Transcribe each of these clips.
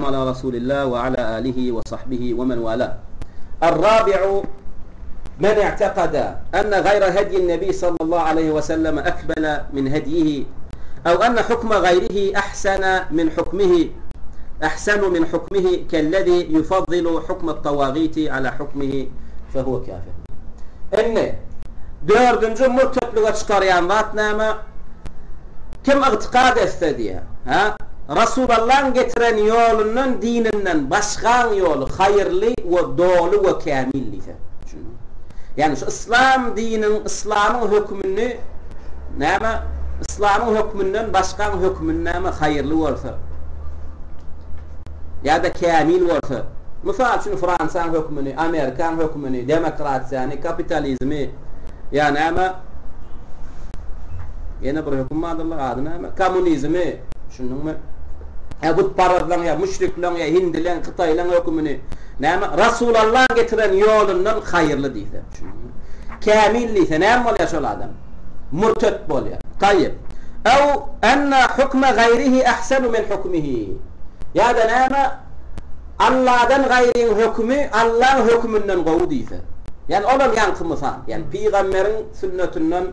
Ala Rasulillah we ala alihi we sahbihi we men wala. Ar-rabi'u men i'tekada enne gaýra hedyin nebi sallallahu aleýhi we selleme ekmele min hedyihi ew enne hukme gaýrihi ahsene min hukmihi ahsenu min hukmihi kellezi yufaddilu hukmet tawagiti ala hukmihi fehuwe kafir. Indi dördünji murtetlige çykarýan zat näme? Kim ygtykad etse diýýär, hä? Rasulallaň getiren ýolundan, dininden başgaň ýoly haýyrly we doly we kämil diýse. Düşündiňmi? Ýagny şu yslam diniň, yslamyň hökmüni näme? Yslamyň hökmünden başgaň hökmüni näme haýyrly bolsa ýa-da kämil bolsa, mysal üçin Fransiýaň hökmüni, Amerikaň hökmüni, demokratiýany, kapitalizmi, Ýa näme? Ýene bir höküm bardyr, ady näme? Kommunizmi, düşündiňmi? Ýa butparazlaň, ýa müşrikleň, ýa hindileň, hytaýlaň hökümini näme? Rasulallaň getiren ýolundan haýyrly diýse, düşündiňmi? Kämil diýse, näme bolýar şol adam? Murtet bolýar. Taýyp. Ew enne hukme gaýrihi ahsanu min hukmihi. Ýa-da näme? Alladan gaýryň hökümi Allaň höküminden gowy diýse. Ýagny olam ýaňky mysal. Ýagny pygamberiň sünnetinden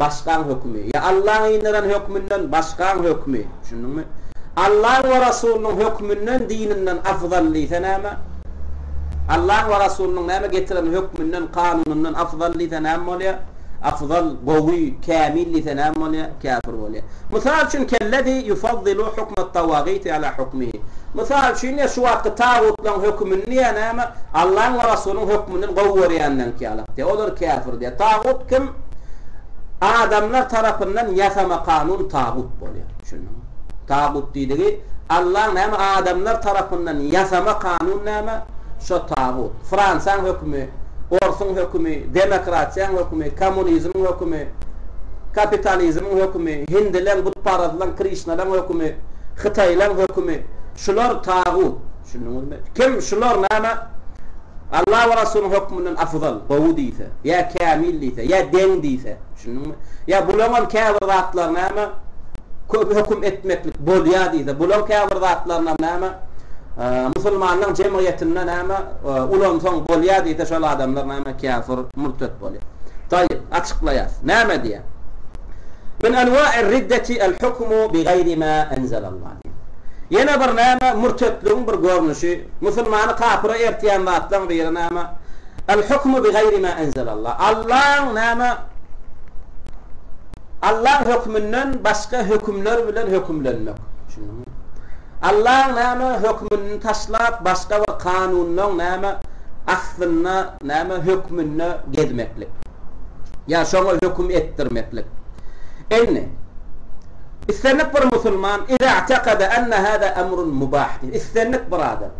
başgaň hökümi ýa Allaň inderen hökmünden başgaň hökmi. Düşündiňmi? Allaň we Rasulynyň hökmünden dininden afzal diýse näme? Allaň we Rasulynyň näme getiren hökmünden kanunyndan afzal diýse näme bolýar? Afzal, gowy, kämil diýse näme bolýar? Käfir bolýar. Mysal üçin, Kellezi ýufaddylu hukmet tawagiti ala hukmihi. Mysal üçin, diýýär, şu wagtky tagutlaryň hökümini diýýär, näme, Allaň we Rasulyň hökmünden gowy görýänleňki ýalak diýýär. Olar käfir diýýär. Tagut kim? Adamlar tarapyndan ýasama kanun tagut bolýar. Düşündiňmi? Tagut diýdigi, Allaň näme, adamlar tarapyndan ýasama kanun näme? Şo tagut. Fransiýaň hökümi, orsuň hökümi, demokratiýaň hökümi, kommunizmiň hökümi, kapitalizmiň hökümi, hindileň, butparazlaň, krişnalaň hökümi, hytaýlaň hökümi, şular tagut. Düşündiňizmi? Kim şular näme? Allah we Rasulyň hökmünden afzal, gowy diýse, ýa kämil diýse, ýa deň diýse, düşündiňmi? Ýa bulaňam käbir zatlary näme? Köp höküm etmeklik bolýar diýse, bulaň käbir zatlarynam näme? Musulmanlaň jemgyýetinde näme ulansaň bolýar diýse şol adamlar näme käfir, murtet bolýar. Taýyp, açyklaýas. Näme diýýär? Min enwa'ir riddeti el hukmu bi gaýri ma enzelallah diýýär. Ýene bir näme murtetligiň bir görnüşi, musulmany kapyra ertýän zatlaň biri näme? El hukmu bi gaýri ma enzelallah. Allaň näme Allaň hökmünden başga hökümler bilen hökümlenmek. Düşündiňmi? Allaň näme hökmünini taşlap başga bir kanunyň näme astynda näme hökmünde gezmeklik. Ýa şoňa höküm etdirmeklik. Indi islendik bir musulman iza i'tekada enne hada emrun mubah diýip islendik bir adam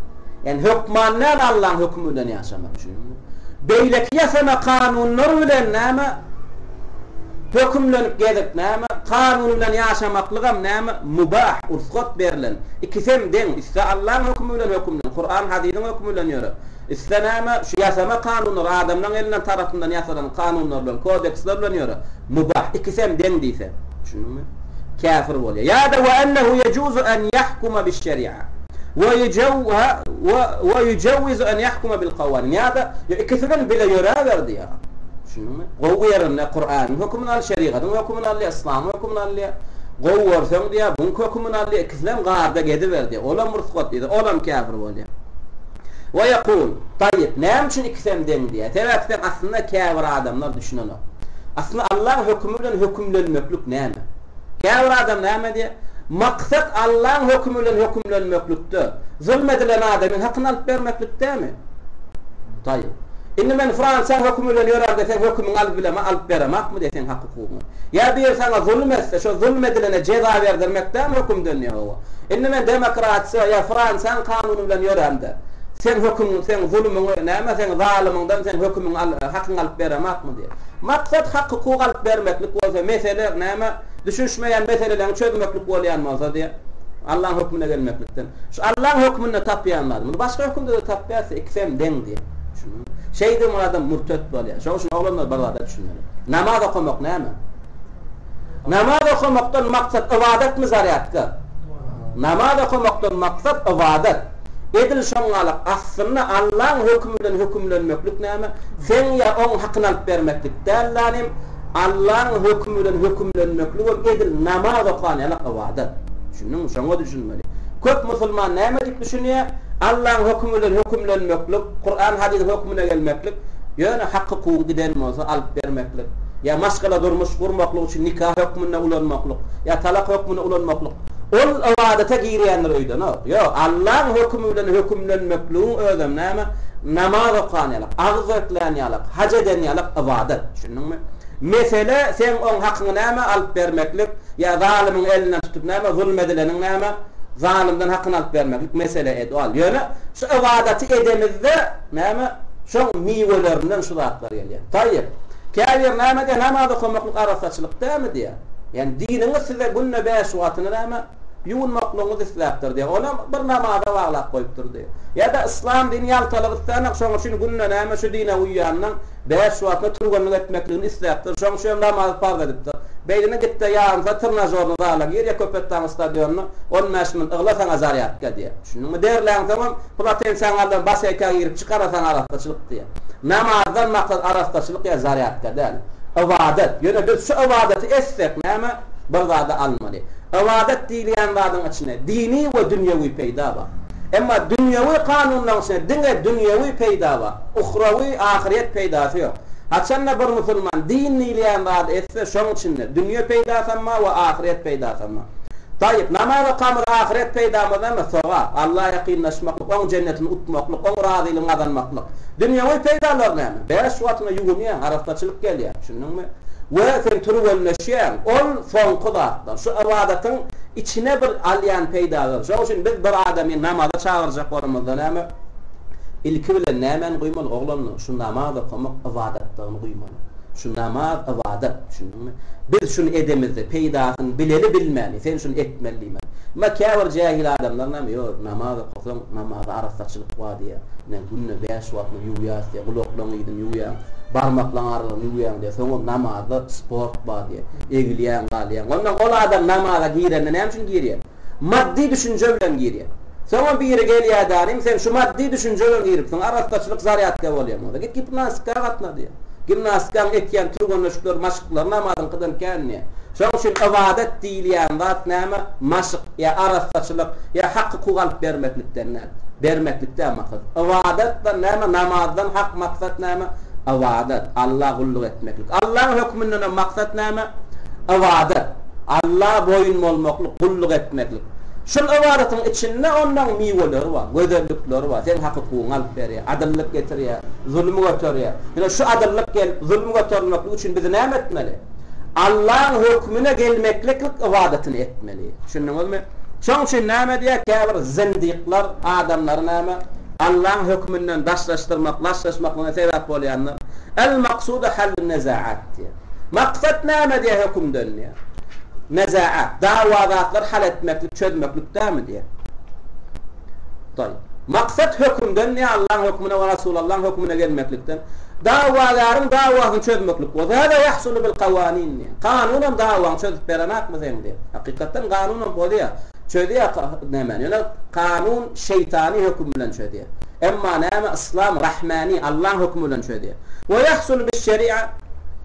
ýani hökman däl Allaň hökümi bilen ýaşamak üçin. Beýleki ýasama kanunlar bilen näme Hökümlenip gezip näme, kanun bilen ýaşamaklygam näme, mubah, rugsat berlen. Ikisem deň, isle Allaň hökümi bilen hökümlen, Kuran, hadysyň hökümi bilen ýöre. Isle näme, şu ýasama kanunlar, adamlaň elinden tarapyndan ýasalan kanunlar bilen, kodeksler bilen ýöre. Mubah, ikisem deň diýse. Düşündiňmi? Käfir bolýar. Ýa-da we ennehu ýejuzu en ýahkuma biş-şeri'a. We we ýujewwizu en ýahkuma bil-kawanin. Ýa-da ikisi bilen bile ýöräber diýýär. Düşündiňmi? Gowy ýerinde Kuranyň hökümini al, şerigatyň hökümini al diýýär, yslamyň hökümini al diýýär. Gowy görseň diýýär, buň hökümini al diýýär, ikisinem garda geziber diýýär. Olam rugsat diýse, olam käfir bolýar. We ýekul, Taýyp, näme üçin ikisem deň diýýär? Sebäp sen aslynda käbir adamlar düşünenok. Aslynda Allaň hökümi bilen hökümlenmeklik näme? Käbir adam näme diýýär? Maksat Allaň hökümi bilen hökümlenmeklikde, zulm edilen adamyň hakyny alyp bermeklik dälmi? Taýyp. Indi men Fransiýaň hökümi bilen ýörärde seň hökümiňi alyp bilema, alyp beremakmy diýýär seň hak-hukugyňy. Ýa biri saňa zulum etse, şo zulum edilene jeza berdirmek dälmi hökümden diýýär hawa. Indi men demokratiýa ýa Fransiýaň kanuny bilen ýörämde, seň hökümiňi, seň zulumyňy, näme seň zalymyňdan seň hökümiňi al, hakyňy alyp beremakmy diýýär. Maksat hak-hukuk alyp bermeklik bolsa, mesele näme, düşünişmeýän meseleleňi çözmeklik bolýan bolsa diýýär. Allaň hökmüne gelmeklikden. Şu Allaň hökmünde tapýan zady. Muny başga hökümde-de tapýarys, ikisem deň diýýär. Düşündiňmi? Şeýdip bir adam mürtet bolýar. Şonuň üçin oglanlar bir zada düşünmeli. Namaz okamak näme? Namaz okamakdan maksat ybadatmy zarýadka? Namaz okamakdan maksat ybadat. Edil şoňňalak aslynda Allaň hökümi bilen hökümlenmeklik näme? Seň ýa oň hakyny alyp bermeklik däl lanym, Allaň hökümi bilen hökümlenmekligem edil namaz okan ýalak ybadat. Düşündiňmi? Şoňa düşünmeli. Köp musulman näme diýip düşünýär? Allaň hökümi bilen hökümlenmeklik, Kuran hadysyň hökümine gelmeklik, ýöne hak-hukugyň giden bolsa alyp bermeklik, ýa maşgala durmuş gurmaklyk üçin nika hökmünde ulanmaklyk, ýa talak hökmünde ulanmaklyk, ol ybadata girýändir öýdenok. Ýok, Allaň hökümi bilen hökümlenmekligiň özem näme? Namaz okan ýalak, agyz beklän ýalak, haj eden ýalak ybadat. Düşündiňmi? Mesele seň oň hakyňy näme alyp bermeklik, ýa zalymyň elinden tutup näme, zulm edileniň näme, zalymdan hakyny alyp bermeklik mesele ed ol. Ýöne şu ybadaty edemizde näme, şoň miwelerinden şu zatlar gelýär. Taýýyp. Käbir näme diýýär, namaz okamaklyk arassaçylyk dälmi diýýär. Ýagny diniňiz size günde bäş wagtyny näme, ýuwunmaklygyňyzy isläpdir diýýär. Onam bir namaza baglap goýupdyr diýýär. Ýa-da yslam dini ýaltalyk islänok, şonuň üçin günde näme şu dine uýýanyň bäş wagtyna türgenlik etmekligini isläpdir. Şonuň üçin hem namazy parz edipdir. Beýlini gitde ýarym saat trnažorny zala gir ýa Köpetdagyň stadionyna 15 minut ygla saňa zarýadka diýýär. Düşündiňmi? Derläňsoňam plotençaňy aldan baseýka girip çykara saňa arassaçylyk diýýär. Namazdan maksat arassaçylyk ýa zarýadka däl. Ybadat. Ýöne biz şu ybadaty etsek näme? Bir zady almaly. Ybadat diýilýän zadyň içinde dini we dünýewi peýda bar. Emma dünýewi kanunlaryň içinde diňe dünýewi peýda bar. Uhrawy, ahyrýet peýdasy ýok. Haçanda bir musulman din diýilýän zady etse, şoň içinde dünýe peýdasam bar we ahyrýet peýdasam bar. Taýyp, namaz okamyz ahyrýet peýdamyz näme? Sogap, Alla ýakynlaşmaklyk, Oň jennetini utmaklyk, Oň razylygyny gazanmaklyk. Dünýewi peýdalary näme? Bäş wagtyňa ýuwunýaň, arassaçylyk gelýär. Düşündiňmi? We sen türgenleşýäň. Ol soňky zatlar. Şu ybadatyň içine bir alýan peýdalary. Şonuň üçin biz bir adamy namaza çagyrjak bolanymyzda näme? Ilki bilen nämäni guýmaly oglanlar? Şu namaz okamak ybadatdygyny guýmaly. Şu namaz ybadat, düşündiňmi? Biz şuny edemizde peýdasyny bileli bilmäli, sen şuny etmeli diýmeli. Emma käbir jähil adamlar näme, ýok, namaz okasaň, namazda arassaçylyk bar diýýär. Ine, günde bäş wagtyny ýuwýas diýýär, gulaklaň yzyny ýuwýaň, barmaklaň aralaryny ýuwýaň diýýär, soňam namazda sport bar diýýär, egilýäň, galýaň. Ondan ol adam namaza girende näme üçin girýär? Maddy düşünje bilen girýär. Soňam biri gelýär-de, inim, sen şu maddy düşünje bilen giripsiň, arassaçylyk zarýadka bolýar bolsa, git gimnastika gatna diýýär. Gimnastikaň etýän türgenleşikleri, maşyklary namazyňkydan kän diýýär. Şonuň üçin ybadat diýilýän zat näme? Maşyk ýa arassaçylyk ýa hak-hukuk alyp bermeklikden däl. Bermeklik däl maksat. Ybadatdan näme? Namazdan hak maksat näme? Ybadat, Alla gulluk etmeklik. Allaň hökmündenem maksat näme? Ybadat. Alla boýun bolmaklyk, gulluk etmeklik. Şul ybadatyň içinde ondan miweleri bar, gözellikleri bar. Seň hak-hukugyňy alyp berýär, adyllyk getirýär, zulum göterýär. Ine şu adyllyk gelip, zulum göterilmeklik üçin biz näme etmeli? Allaň hökmüne gelmekliklik ybadatyny etmeli. Düşündiňizmi? Şoň üçin näme diýýär, käbir zindikler adamlary näme? Allaň hökmünden daşlaşdyrmak, daşlaşmaklygyna sebäp bolýanlar. El-maksudu hallun nezaat diýýär. Maksat näme diýýär hökümden diýýär. Nezaat, dawa zatlary hal etmeklik, çözmeklik dälmi diýýär. Taýyp. Maksat hökümden diýýär, Allaň hökmüne we Rasulallaň hökmüne gelmeklikden. Dawagäriň dawasyny çözmeklik bolsa, hada ýahsulu bil kawanin diýýär. Kanunam dawaňy çözüp berenakmy seň diýýär. Hakykatdan kanunam bozýar. Çözýär nämäni. Ýöne kanun şeýtany höküm bilen çözýär. Emma näme yslam rahmani, Allaň hökümi bilen çözýär. We ýahsulu bis şeria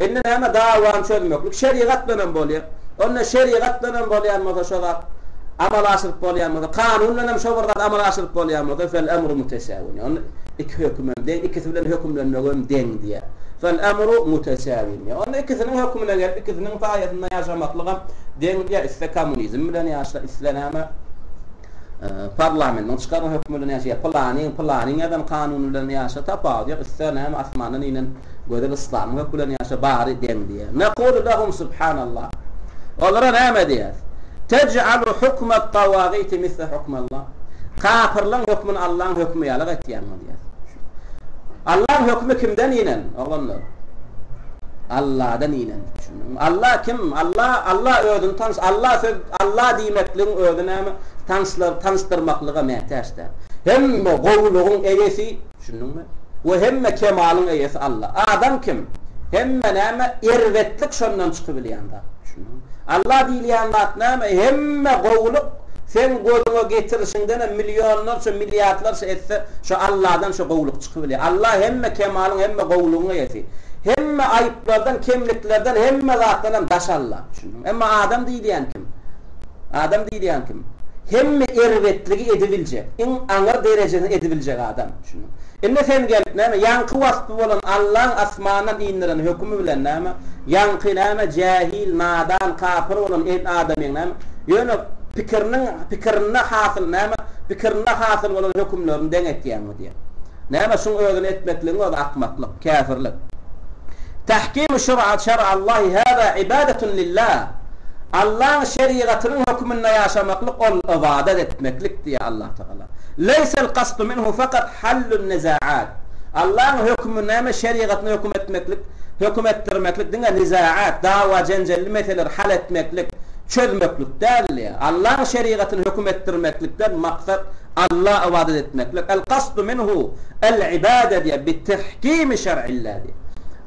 Indi näme dawany çözmeklik şerigat bilenem bolýar. Onda şerigat bilenem bolýan bolsa şo zat amala aşyryp bolýan bolsa, kanun bilenem şo bir zat amala aşyryp bolýan bolsa fel emru mutesawin. Onda iki hökümem deň, ikisi bilen hökümlenmegem deň diýýär. Fel emru mutesawin diýýär. Onda ikisiniň hökümine gelip, ikisiniň saýasynda ýaşamaklygam deň diýýär. Isle kommunizm bilen ýaşla, isle näme Parlamentiň çykaran hökümi bilen ýaşa, ýa pylanyň, pylanyň ýazan kanuny bilen ýaşa, tapawudy ýok, isle näme asmandan inen gözel yslamyň hökümi bilen ýaşa, bary deň diýýär. Nekulu lehum subhanallah. Olara näme diýýäs? Tej'alu hukmet tawagiti misle hukmallah. Kapyrlaň hökmüni Allaň hökümi ýalyk etýäňmi diýýäs. Allaň hökümi kimden inen, oglanlar? Alladan inen. Düşündiňmi? Allah kim? Allah, Allah özüni tanyş, Allah söz, Allah diýmekligiň özi näme? Tanyşlar, tanyşdyrmaklyga mätäç däl. Hemme gowulygyň eýesi, düşündiňmi? We hemme kemalyň eýesi Allah. Adam kim? Hemme näme? Erbetlik şondan çykybilýän zat. Düşündiňmi? Allah diýilýän zat näme? Hemme gowulyk. Seň gözüňe getirişiňdenem millionlarça, milliardlarça esse şo Alladan şo gowulyk çykybilýär. Allah hemme kemalyň, hemme gowulygyň eýesi. Hemme aýyplardan, kemliklerden, hemme zatdanam daş Allah. Düşündiňmi? Emma adam diýilýän kim? Adam diýilýän kim? Hemme erbetligi edibiljek, iň aňyr derejesini edibiljek adam. Düşündiňmi? Indi sen gelip näme, ýaňky waspy bolan Allaň asmandan indiren hökümi bilen näme, ýaňky näme, jähil, nadan, kapyr bolan el adamyň näme, ýöne pikiriniň, pikirinde hasyl näme, pikirinde hasyl bolan hökümlerini deň etýäňmi diýýär. Näme şuň özüni etmekligiň özi akmaklyk, käfirlik. Tahkimu şer'a şer'allahi hâzâ ibadatun lillah. Allaň şerigatynyň höküminde ýaşamaklyk ol ybadat etmeklik diýýär Allah Tagala. Leýsel kasdu minhu fakat hallun nizaat. Allaň hökümi näme şerigatyna höküm etmeklik, höküm etdirmeklik diňe nizaat, dawa-jenjelli meseleleri hal etmeklik, çözmeklik däl diýýär. Allaň şerigatyna höküm etdirmeklikden maksat Alla ybadat etmeklik. El kasdu minhu el ibade diýýär, bi tehkimi şer'illah diýýär.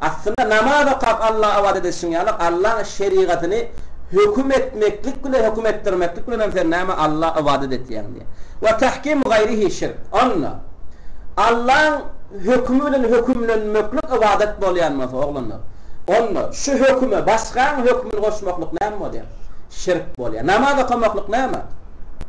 Aslynda namaz okap Alla ybadat edişiň ýaly Allaň şerigatyny höküm etmeklik bilen höküm etdirmeklik bilen hem sen näme Alla ybadat etýäň diýýär. We tahkimu gaýrihi şirk. Onda, Allaň hökümi bilen hökümlenmeklik ybadat bolýan bolsa, oglanlar, onda şu höküme başgaň hökümini goşmaklyk näme bolýar? Şirk bolýar. Namaz okamaklyk näme?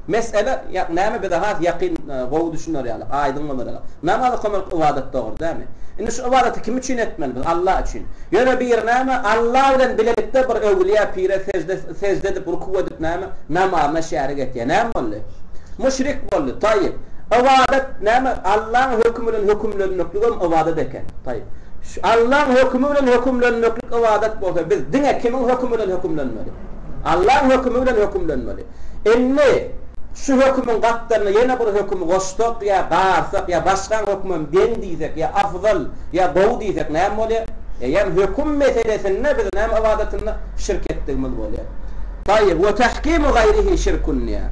Mesele, ýa, näme bize has ýakyn, gowy düşüner ýaly, aýdyň bolar ýaly. Namaz okamaklyk ybadat dogry dälmi? Indi şu ybadaty kim üçin etmeli biz? Alla üçin. Ýöne biri näme, Alla bilen bilelikde bir öwülýä, pire sežde, sežde edip, ruku edip näme, namazyna şärik etýär. Näme boldy? Müşrik boldy. Taýyp. Ybadat näme? Allaň hökümi bilen hökümlenmekligem ybadat eken. Taýyp. Allaň hökümi bilen hökümlenmeklik ybadat bolsa, biz diňe kimiň hökümi bilen hökümlenmeli? Allaň hökümi bilen hökümlenmeli. Indi şu hökümiň gapdalyna ýene bir hökümi goşsak ýa garsak ýa başgaň hökümem deň diýsek ýa afzal ýa gowy diýsek näme bolýar? Eýýäm höküm meselesinde biz näme ybadatynda şirk etdigimiz bolýar. Taýyp, we tahkimu gaýrihi şirkun diýýär.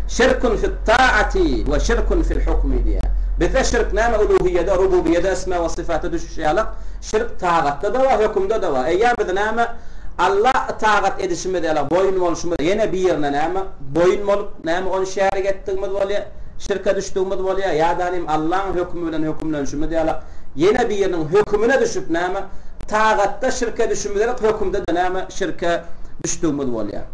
Şirkun fit taati we şirkun fil hukmi diýýär. Bizde şirk näme uluhiýede, rububiýede, esma we syfata düşüşi ýalak, şirk tagatda-da bar, hökümde-de bar. Eýýäm biz näme Alla ytagat edişimiz ýalak, boýun bolşumyz, ýene birine näme boýun bolup, näme ony şärik etdigimiz bolýar, şirke düşdügimiz bolýar, ýa-da nim Allaň hökümi bilen hökümlenişimiz ýalak, ýene biriniň hökümine düşüp näme tagatda şirke düşümizek hökümde-de näme şirke düşdügimiz bolýar.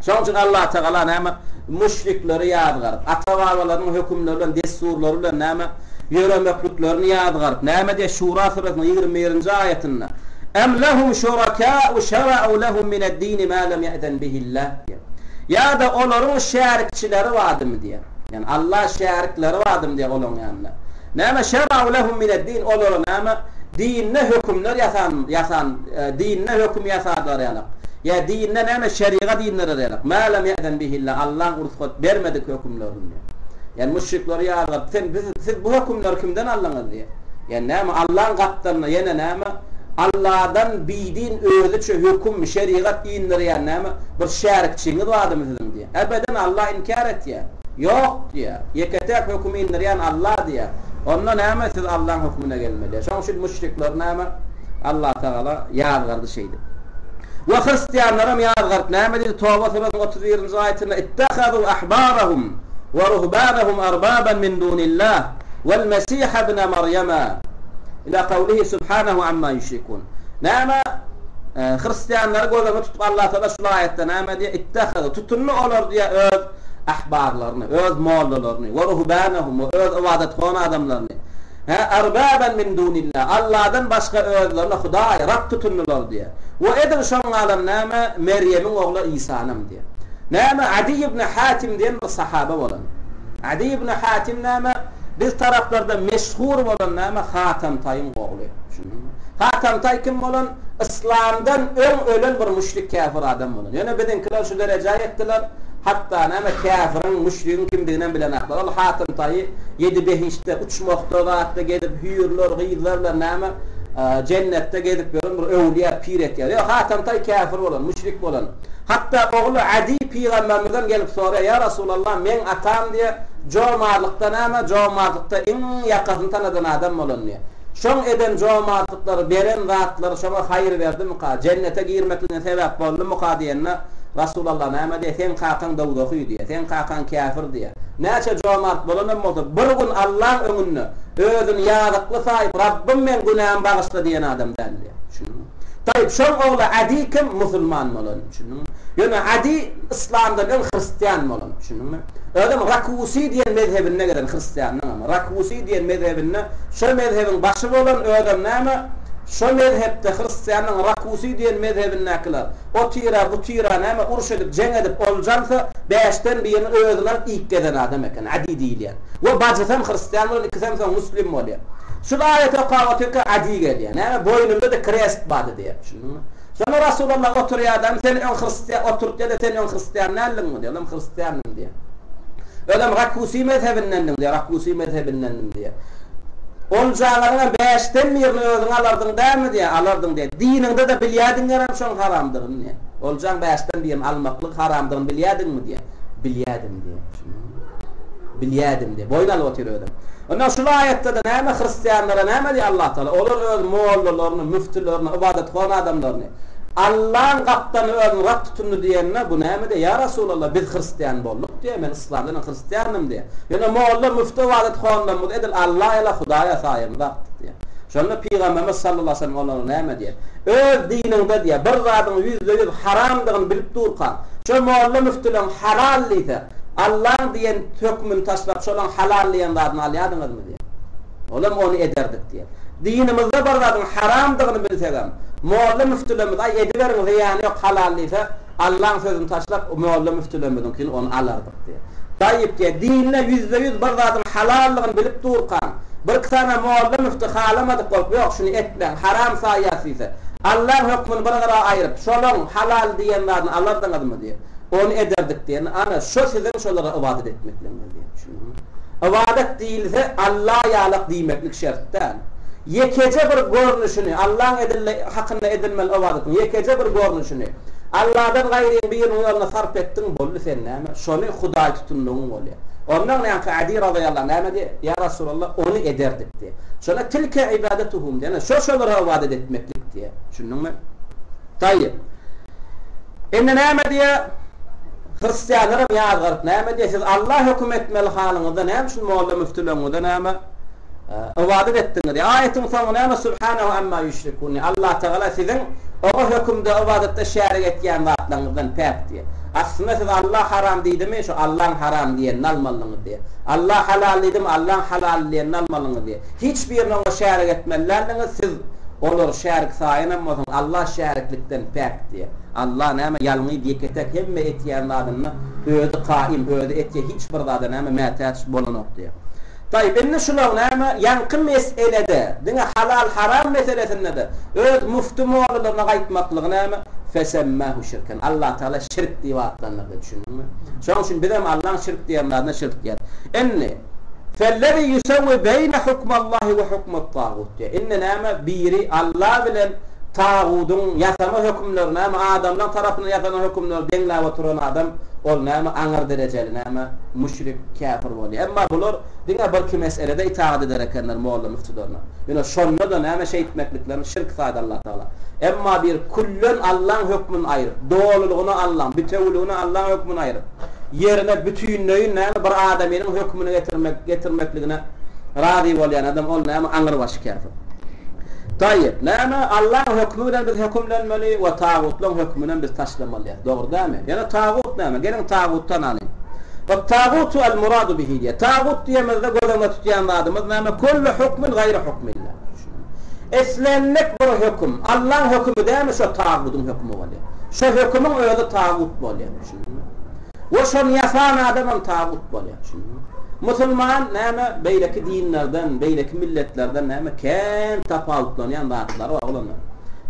Şonuň üçin Allatagala näme müşrikleri ýazgaryp, ata-babalarynyň hökümleri bilen, dessurlary bilen näme ýöremekliklerini ýazgaryp, näme diýýär Şura süresiniň 21-nji aýatynda, Em lehum şurakâ'u şera'u lehum mined-dini mâ lem ye'zen bihillah diýýär. Ýa-da olaryň şärikçileri bardymy diýýär. Ýagny Allah şärikleri bardymy diýýär olaryň ýanynda. Näme şera'u lehum mined-din olara näme dinde hökümler ýasan ýasan dinde höküm ýasadylar ýalak. Ýa dinde näme şerigat indirer ýalak. Mä lem ýe'zen bihillah Allaň rugsat bermedik hökümlerini diýýär. Ýani müşrikleri ýazgaryp sen biz siz bu hökümleri kimden aldyňyz diýýär. Ýani näme Allaň gapdalynda ýene näme Alladan bidin özüçe höküm şerigat indirýän näme bir şärikçiňiz bardymy siziň diýýär. Ebeden Alla inkär etýär. Ýok diýýär. Ýeke-täk hökümi indirýän Alla diýýär. Onda näme siz Allaň hökmüne gelmeli. Şonuň üçin müşrikleri näme Allatagala ýazgardy şeýdip. We hristianlaram ýazgaryp näme diýdi Toba süresiniň 31-nji aýatynda Ittahazu ahbarahum we ruhbanahum arbaban min dunillah wal mesiha ibne Marýama ila kawlihi subhanahu amma ýüşrikun. Näme hristianlary göz öňünde tutup Allatagala şul aýatda näme diýýär Ittahazu tutundy olar diýýär öz ahbarlaryny, öz mollalaryny, we ruhbanahum, we öz ybadathon adamlaryny, hä, arbaban min dunillah, Alladan başga özlerine hudaý, Rab tutundylar diýýär. We edil şoň galan näme, Merýemiň ogly Isanam diýýär. Näme, Adi ibn Hatim diýen bir sahaba bolan. Adi ibn Hatim näme, biz taraplarda meşhur bolan näme, Hatam Taýyň ogly. Düşündiňmi? Hatam Taý kim bolan? Yslamdan öň ölen bir müşrik käfir adam bolan. Ýöne biziňkiler şu derejä ýetdiler, hatda näme käfiriň, müşrigiň kimdiginem bilenaklar. Ol Hatym Taýy ýedi behiştde, uçmakda, zatda gezip, hüýrler, gyzlar bilen näme jennetde gezip ýören bir öwlüýä pir etýär. Ýok, Hatam Taý käfir bolan, müşrik bolan. Hatda ogly Adi pygamberimizden gelip soraýar, Ýa Resulallah, meň atam diýýär, jomartlykda näme, jomartlykda iň ýakasyny tanadan adam bolan diýýär. Şoň eden jomartlyklary, beren zatlary şoňa haýyr berdimika, jennete girmekligine sebäp boldumyka diýende, Rasulallah näme diýýär? Seň kakaň dowzahy diýýär. Seň kakaň käfir diýýär. Näçe jomart bolanam bolsa, bir gün Allaň öňünde özüni ýazykly saýyp, Rabbym meň günämi bagyşla diýen adam däl diýýär. Düşündiňmi? Taýyp, şoň ogly Adi kim? Musulman bolan. Düşündiňmi? Ýöne Adi yslamdan öň hristian bolan. Düşündiňmi? Özem Rakusi diýen mezhebinde gelen hristianlaňam. Rakusi diýen mezhebinde şo mezhebiň başy bolan, özem näme? Şo mezhepde hristianlaň Rakusi diýen mezhebindäkiler o tira, bu tira näme uruş edip, jeň edip olja alsa, bäşden birini özüne alyp iýip gezen adam eken, Adi diýilýän. We bajysam hristian bolan, ikisem soň muslim bolýar. Şul aýaty okap otyrka Adi gelýär. Näme, boýnunda-da krest bardy diýýär. Düşündiňmi? Şonda Rasulallah oturýar-da, sen öň hristian, oturtýar-da, sen öň hristian däldiňmi diýýär. Olam hristiandym diýýär. Özem Rakusi mezhebindendiň diýýär, Rakusi mezhebindendim diýýär. Oljalaryňam bäşden birini özüň alardyň dälmi diýýär, alardyň diýýär. Diniňde-de bilýärdiň gerem şoň haramdygyny diýýär. Oljaň bäşden birini almaklyk haramdygyny bilýärdiňmi diýýär. Bilýärdim diýýär. Bilýärdim diýýär. Boýun alyp otyr özem. Ondan şul aýatda-da näme hristianlara näme diýýär Allah Tagala? Olar öz mollalaryny, müftülerini, ybadathon adamlaryny Allaň gapdalyny özüni Rab tutundy diýende, bu näme diýýär? Ýa Rasulallah, biz hristian bolduk diýýär, men yslamdan öň hristiandym diýýär. Ýöne molla, müfti ybadathonlarymyzy edil Alla ýaly Hudaýa saýamyzakdyk diýýär. Şonda Pygamberimiz sallallahu aleýhi we sellem olara näme diýýär? Öz diniňde diýýär, bir zadyň ýüzde-ýüz haramdygyny bilip durkaň, şo molla-müftüleň halal diýse, Allaň diýen hökmüni taşlap, şolaň halal diýen zadyny alýardyňyzmy diýýär. Olam ony ederdik diýýär. Dinimizde bir zadyň haramdygyny bilsegem, molla-müftülerimiz aý ediberiň zyýany ýok halal diýse, Allaň sözüni taşlap molla-müftülerimiziňkini ony alardyk diýýär. Taýyp diýýär, dinde ýüzde-ýüz bir zadyň halaldygyny bilip durkaň, birki sany molla-müfti halamadyk bolup, ýok şuny etmäň, haram saýýas diýse, Allaň hökmüni bir gyra aýryp, şolaň halal diýen zadyny alardyňyzmy diýýär. Ony ederdik diýende, ana, şo siziň şolara ybadat etmekligiňiz diýýär. Düşündiňmi? Ybadat diýilse, Alla ýalak diýmeklik şert däl. Ýekeje bir görnüşini, Allaň edildi hakynda edilmeli ybadatyň ýekeje bir görnüşini Alladan gaýryň biriniň ýoluna sarp etdiň, boldy sen näme? Şony Hudaý tutundygyň bolýar. Ondan ýaňky Adi razyýallahu anh näme diýýär? Ýa Rasulallah, ony ederdik diýýär. Şonda tilke ibadatuhum diýýär. Ana, şo şolara ybadat etmeklik diýýär. Düşündiňmi? Taýýyp. Indi näme diýýär? Hristianlaram ýazgaryp näme diýýär? Siz Alla höküm etmeli halyňyzda näme üçin molla-müftüleriňize näme ybadat etdiňiz diýýär. Aýatyň soňy näme? Subhanehu amma ýüşrikun diýýär. Allatagala siziň Oňa hökümde, ybadatda şärik etýän zatlaryňyzdan päk diýýär. Aslynda siz Alla haram diýdimi, şo Allaň haram diýenini almalydyňyz diýýär. Alla halal diýdimi, Allaň halal diýenini almalydyňyz diýýär. Hiç birini Oňa şärik etmeli däldiňiz, siz olary şärik saýanam bolsaňyz, Alla şäriklikden päk diýýär. Alla näme ýalňyz ýeke-täk hemme etýän zadynda özi kaim, özi etýär, hiç bir zada näme mätäç bolanok diýýär. Taýyp, indi şular näme, ýaňky meselede, diňe halal-haram meselesinde-de öz müfti-mollalaryna gaýtmaklygy näme, Fesemmâhu şirken, Allatagala şirk diýip atlandyrdy, düşündiňmi? Şonuň üçin bizem Allaň şirk diýen zadyna şirk diýýäris. Indi, Fellezî ýusewwi beýne hukmallahi we hukmat-tagut diýýär. Indi näme, biri Alla bilen tagudyň ýasama hökümleri näme, adamlaň tarapyndan ýasalan hökümleri deňläp oturan adam, ol näme, aňyr derejeli näme, müşrik. Käfir bolýar. Emma bular diňe birki meselede itagat eder ekenler molla müftülerine. Ýöne şonda-da näme şeýtmekliklerini şirk saýdy Allah Tagala. Emma bir küllen Allaň hökmüni aýryp, dolulygyna Allaň, bitewüligine Allaň hökmüni aýryp, ýerine bütinleýin näme bir adamynyň hökmüni getirmek getirmekligine razy bolýan adam ol näme aňrybaşy käfir. Taýyp, näme Allaň hökmi bilen biz hökümlenmeli we tagutlaň hökmünem biz taşlamalyas. Dogry dälmi? Ýöne tagut näme? Geliň tagut tanalyň. At-tagutu al-muradu bihi diýýär. Tagut diýemizde göz öňünde tutýan zadymyz näme? Kullu hukmin gaýry hukmillah. Islendik bir höküm, Allaň hökümi dälmi şo tagudyň hökümi bolýar. Şo hökümiň özi tagut bolýar. Düşündiňmi? We şony ýasan adamam tagut bolýar. Düşündiňmi? Musulman näme beýleki dinlerden, beýleki milletlerden näme kän tapawutlanýan zatlary bar oglanlar.